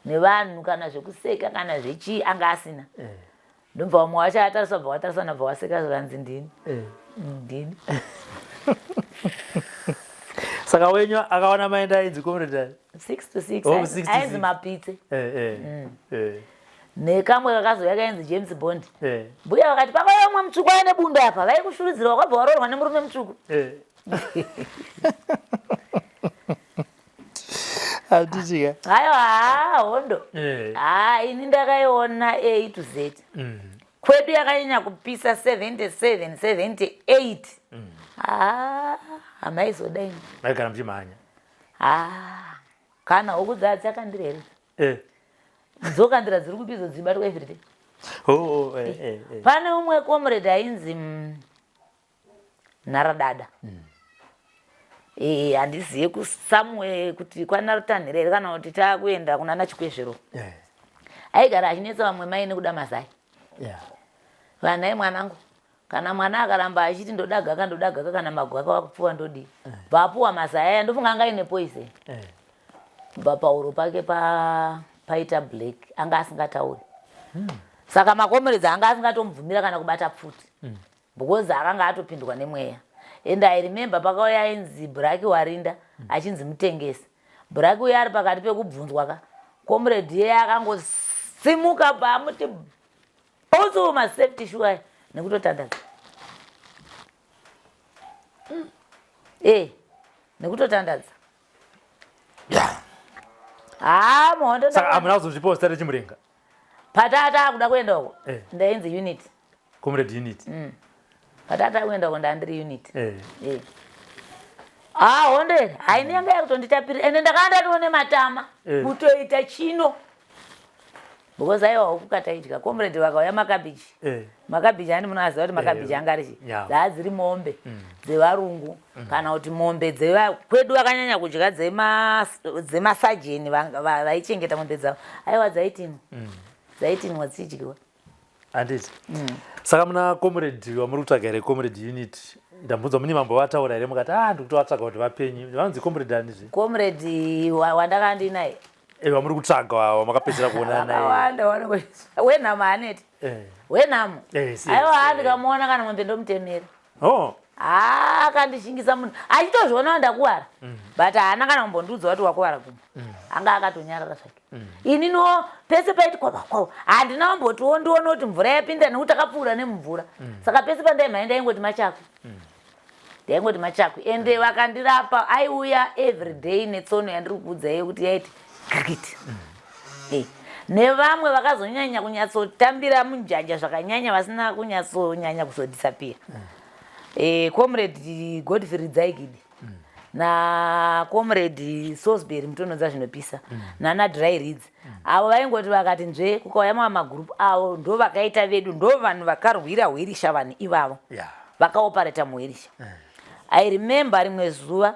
nevanhu kana zvekuseka kana zvechii anga asina. Ndobva vamwe wacho atarisa, bva watarisa nabva waseka zvikanzi ndini. Ndini. Saka wenyu akaona maenda ainzi comrade ani? 6 to 6. Oh, 6 to Ainzi 6. Mapitse. Eh, eh. Eh. Nekamwe kakazouya kainzi James Bond. Eh. Mbuya vakati pakauya umwe mutsvuku aine bundo apa, vaikushurudzira wakabva waroorwa nemurume mutsvuku. Eh. Handitika. Haiwa, haa hondo. Eh. Haa ini ndakaiona A to Z. Kwedu yakanyanya kupisa 77 78. Haa hamaizodai. Maigara muchimhanya. Haa kana huku dzadzakandira here? Eh. Dzokandira dziri kupizo dzibatwa everyday. Oh, oh, eh, eh, eh. Pane umwe comrade ainzi Nharadada. Eh, handiziye kusamwe kuti kwanarutanhira here kana kuti taakuenda kuna naChikwezvero. Eh. Aigara achinetsa vamwe mai nekuda mazai. Yeah. Vanai mwanangu, kana mwana akaramba achiti ndoda gaka, ndoda gaka, kana magwaka wakupfuwa ndodii. Bvapuwa mazai aya, ndofunga anga aine poison. Eh. Bva pauro pake paita black, anga asingatauri. Saka makomeredzi anga asingatomubvumira kana kubata pfuti. Because akanga atopindwa nemweya. And I remember pakauya ainzi Braki Warinda achinzi mutengesi. Braki uya ari pakati pekubvunzwa ka. Comrade iye akangosimuka pamuti butsu ma safety shoe aya nekutotandaza. Eh, nekutotandaza. Haa muhondo Saka hamuna kuzozvipawo zita rechimurenga? Patata akuda kuenda uko. Eh. Ndainzi unit. Comrade unit. Patata kuenda uko ndandiri unit. Eh. Eh. Ah, hondo here haini yanga yakutonditapirira ende ndakanga ndatione matama Eh. kutoita chino because aiwa huku kataidya comrade vakauya makabhichi. Eh. Makabhichi ani munoaziva kuti makabhichi Eh, anga ari chii? yeah. Dzaa dziri mombe dzevarungu kana kuti mombe dzeva kwedu vakanyanya kudya dzemasajeni vaichengeta mombe dzavo. Aiwa dzaitinwa. Dzaitinwa dzichidyiwa. Handiti. Saka muna comrade wamuri kutsvaga here, comrade unit? Ndambunzwa mune mambo vataura here mukati ah ndikutovatsvaga kuti vapenyu. Vanonzi comrade ani zve? Comrade wandanga ndinaye. Eh, vamuri kutsvaga wamakapedzera kuonana naye. Vakawanda wenhamo haneti. Eh. Wenhamo. Eh, yes, Aiwa yes, eh. ndikamuona kana mombe ndomutemera. Oh. Haa akandishingisa munhu achitozviona ndakuwara. But haana kana kumbondiudza kuti wakuwara gumbo. Anga akatonyarara zvake. Ininiwo pese paiti kwava kwava handina kumbotiwo ndione kuti mvura yapinda nekuti takapfuura nemumvura. Saka pese pandaimhanya ndaingoti machakwi. Ndaingoti machakwi. Ende vakandirapa aiuya everyday netsono yandiri kukuudza iyo kuti yaiti krikiti. Eh. Nevamwe vakazonyanya kunyatsotambira munjanja zvakanyanya vasina kunyatsonyanya kuzodisappear. Eh, Comrade Godfrey Dzaigidi na Comrade Salisbury Mutonhodza zvinopisa nana Dry Reeds avo vaingoti vakati nzve kukauya mamwe magroup avo ndo vakaita vedu ndo vanhu vakarwira hwirisha vanhu ivavo. Yeah. Vakaoperata muhwirisha. I remember rimwe zuva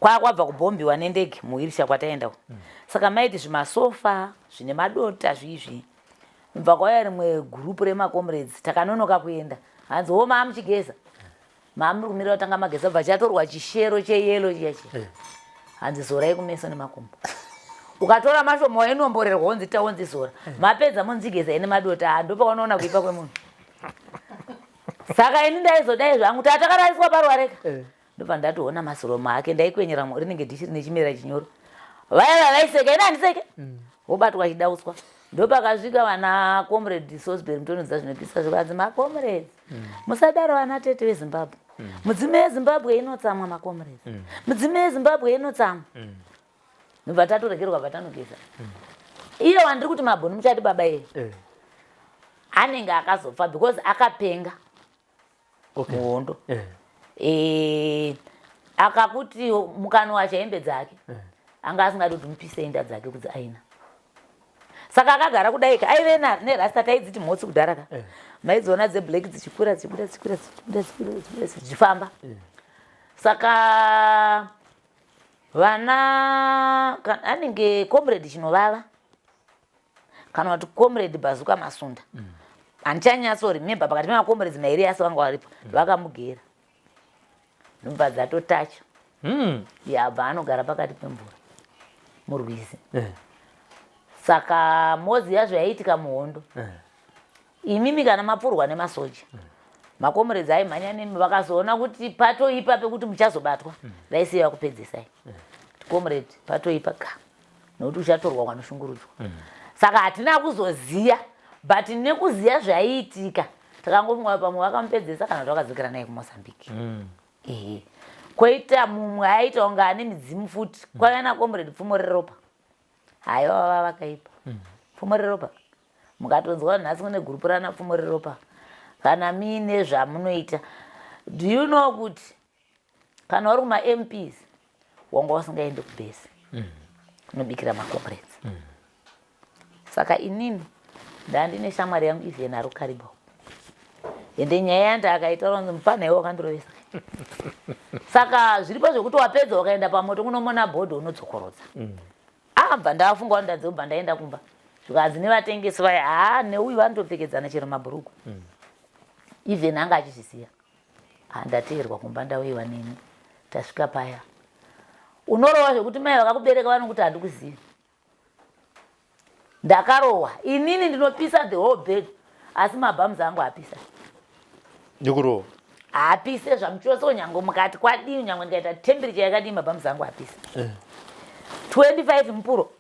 kwabva kubhombiwa nendege muhwirisha kwataenda uko. Saka maiti zvimasofa zvine madota zvizvi. Mubva kwauya rimwe group remakomrades takanonoka kuenda. Hanzi wo maamuchigeza. Maamuri kumira kutanga mageza bva chatorwa chishero cheyelo chiya chiya. Hanzi zorai kumeso nemakumbo. Ukatora mashoma wainomborerwa wonzi ta wonzi zora. Mapedza monzigeza ine madota ndopaunoona kuipa kwemunhu. Saka ini ndaizodai zvangu tatakarariswa paruwareka. Ndobva ndatoona masoromo ake ndaikwenyera rinenge dhishi rine chimera chinyoro. Vaya vaiseka ini handiseke. Wobatwa chidautswa. Ndopakasvika vana Comrade Salisbury Mutonhodza zvinopisa zvikanzi macomrades. Musadaro vana tete veZimbabwe. Mudzime yeZimbabwe inotsamwa macomrades. Mudzime yeZimbabwe inotsamwa. Ndobva tatoregerwa patanogeza. Iye wandiri kuti mabhoni muchati baba iye. Eh. Anenge akazofa because akapenga. Okay. Muhondo. Eh. Eh, akakuti mukanwa hembe dzake. Eh. Anga asingadi kuti mupise inda dzake kudzi aina. Saka akagara kudai ka aive nerasta taidziti mhotsi kudhara ka. Eh. Maidziona dzeblack dzichikwira dzichibuda dzichikwira dzichibuda dzichibuda dzichibuda dzichifamba. Eh. Saka vana anenge comrade Chinovava kana kuti comrade Bazuka Masunda. Handichanyatso remember pakati pemacomrades mairi asi vanga varipo. Vakamugera. Nhumba dzatotacha. Yabva anogara pakati pemvura murwizi. Saka moziva zvaiitika muhondo. Imimi kana mapfurwa nemasoja. Makomuredzi aimhanya nemi vakazoona kuti patoipa pekuti muchazobatwa. Vaisiya vakupedzesai. Comrade patoipa ka. Nokuti uchatorwa kwanoshungurudzwa. Saka hatina kuzoziya but nekuziya zvaiitika takangofunga pamwe vakamupedzesa kana kuti vakadzokera naye kuMozambique. Ehe. Koita mumwe aita kunge ane midzimu futi. Kwaiva naComrade Pfumo Reropa. Haiwa vava vakaipa. Pfumo Reropa. Mukatonzwa nhasi kune gurupu rana Pfumo Reropa. Kana muine zvamunoita. Do you know kuti kana uri kuma MPs wanga usingaendi kubase. Kunobikira macomrades. Saka inini ndandine shamwari yangu Evian ari kuKariba. Ende nyaya yanda akaitaura kunzi mupfanha iwe wakandirovesa. Saka zviripo zvekuti wapedza ukaenda pamoto kunomona bhodho unodzokorodza. Abva ndafunga kuti ndadzobva ndaenda kumba. Zvikanzi nevatengesi vaya haa neuyu vanotopfekedzana chero mabhuruku. Even anga achizviziva. Ndateerwa kumba ndauyiwa neni. Tasvika paya. Unorova zvekuti mai vakakubereka vanokuti handikuzivi. Ndakarohwa. Inini ndinopisa the whole bed. Asi mabhamuzi angu apisa. Ndikurohwa. Haapise zvamuchose nyange mukati kwadii nyange ndikaita temperature yakadii mabhamuzi angu apisa. 25 mupuro.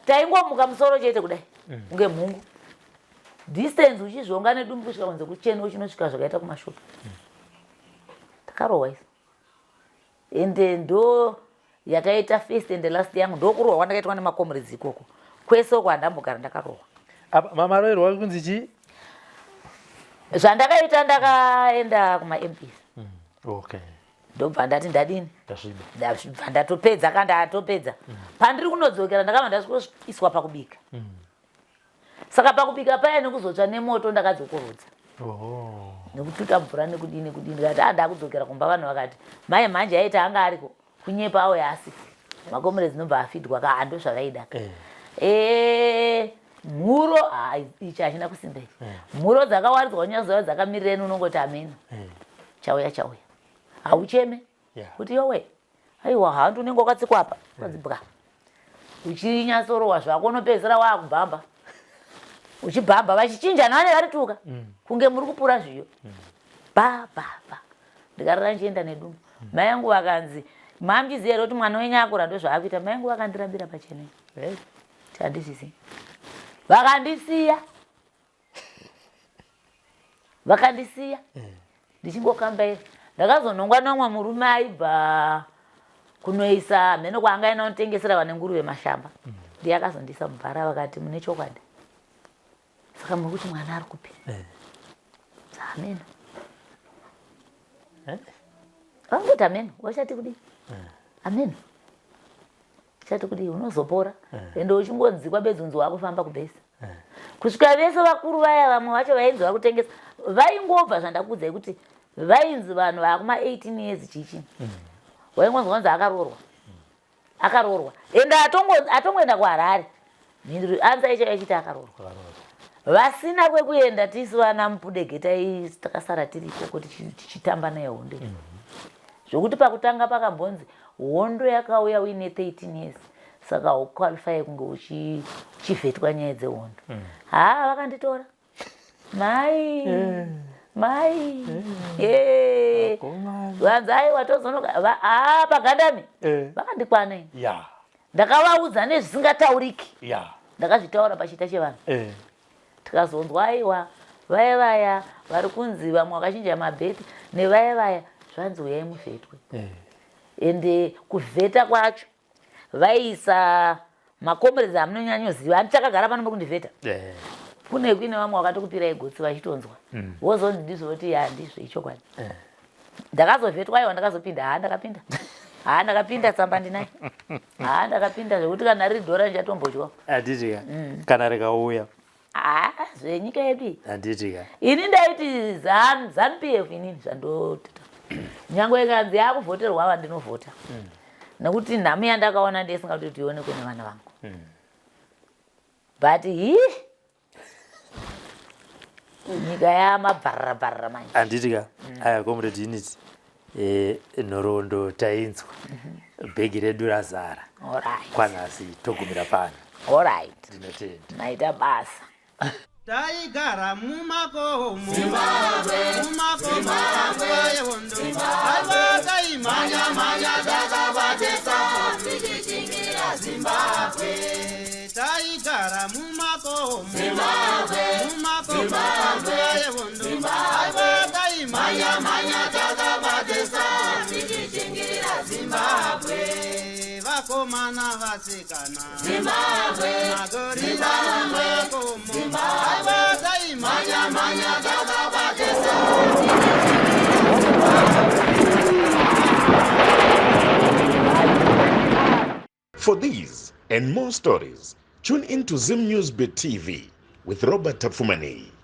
Taingomuka musoro chete kudai. Kunge mhungu. Distance uchizvonga nedumbu kusvika kunze kuchena uchinosvika zvakaita kumashopu. Takarohwa isu. Ende ndo yakaita first and last yangu ndokurohwa kwandakaitwa nemacomrades ikoko. Kwese uko handambogara ndakarohwa. Apa mama roerwa kunzi chii? Zvandakaita ndakaenda kuma MPs. Okay. Ndobva ndati ndadini? Ndasviba. Ndabva ndatopedza ka ndatopedza. Pandiri kunodzokera ndakabva ndasvikoiswa pakubika. Saka pakubika paya nekuzotsva nemoto ndakadzokorodza. Nekututa mvura nekudii nekudii ndikati ah ndakudzokera kumba vanhu vakati mai manje aita anga ariko kunyepa auya asi makomerezi nobva afidwa ka ndo zvavaida ka. Mhuro ichi hachina kusimba ichi. Mhuro dzakawaridzwa kunyazova dzakamirira ini unongoti ameno. Chauya chauya. Haucheme. Kuti yowe aiwa handi unenge wakatsikwa apa ukanzi bwa. Uchinyatsorohwa zvako unopedzisira waakubhamba. Uchibhamba vachichinjana vane vari tuka. Kunge muri kupura zviyo. Ba ba ba. Ndikarara ndichienda nedumbu. Mai angu vakanzi mamuchiziva here kuti mwana wenyu akura ndozvaakuita. Mai angu vakandirambira pachena. Handizvizivi. Vakandisiya. Vakandisiya. Ndichingokambaira. Ndakazonhongwa nomwe murume aibva kunoisa mheno kwaangaenda kunotengesera vane nguruve mashamba. Ndiye akazondiisa mubhara vakati mune chokwadi. Saka muri kuti mwana ari kupi? Ameno. Vangoti ameno, wachati kudii? Ameno. Chati kudii unozopora. Ende uchingonzikwa bedzi unzi wakufamba kubhesi. Kusvika vese vakuru vaya vamwe vacho vainzi vari kutengesa vaingobva zvandakuudzai kuti vainzi vanhu vaakuma 18 years chichi. Waingonzwa kunzi akaroorwa. Akaroorwa. Ende atongoenda kuHarare. Mhinduro anza icho yachiti akaroorwa. Vasina kwekuenda tisu vana Mupudege takasara tiri ikoko tichitamba naye hondo. Zvokuti pakutanga pakambonzi hondo yakauya uine 13 years saka hauqualify kunge uchivhetwa nyaya dzehondo. Haa vakanditora. Mai. Mai. Vanzi aiwa tozonoka pagandami. Vakandikwana ini. Ndakavaudza nezvisingatauriki. Ndakazvitaura pachita chevanhu. Tikazonzwa aiwa vaya vaya vari kunzi vamwe vakachinja mabheti nevaya vaya zvanzi uyai muvhetwe. Ende kuvheta kwacho vaiisa makomrades amunonyanyoziva handi takagara pano muri kundivheta. Kune kuine vamwe vakatokupirai gotsi vachitonzwa. Vozonzi ndizvo voti ya ndizvo ichokwadi. Ndakazovhetwa aiwa ndakazopinda haa ndakapinda. Haa, ndakapinda tsamba ndinayo. Haa, ndakapinda zvekuti kana riri dhora ndichatombodya. Handiti ka? Kana rikauya. Haa, zvenyika yedu iyi. Handiti ka? Ini ndaiti ZANU PF inini zvandotita. Nyange ikanzi yakuvhoterwa ava ndinovhota. Nekuti nhamo yandakaona ndeyisingadi kuti ionekwe nevana vangu. But hi nyika yamabvarara bvarara manje. Handiti ka? Aya, Comrade Unity, nhoroondo tainzwa, bhegi redu razara. Alright. Kwanhasi togumira pano. Alright. Ndinotenda. Maita basa. Taigara mumakomo, mumakomo, nguva yehondo. Aiwa, taimhanya mhanya takabatisa tichichingira Zimbabwe. Taigara mumakomo, mumakomo, nguva yehondo. Aiwa, taimhanya mhanya takabatisa tichichingira Zimbabwe. Vakomana, vasikana, Zimbabwe. Magorila mumakomo. Aiwa, taimhanya mhanya takabatisa. For these and more stories, tune in to Zim News Bit TV with Robert Tapfumaneyi.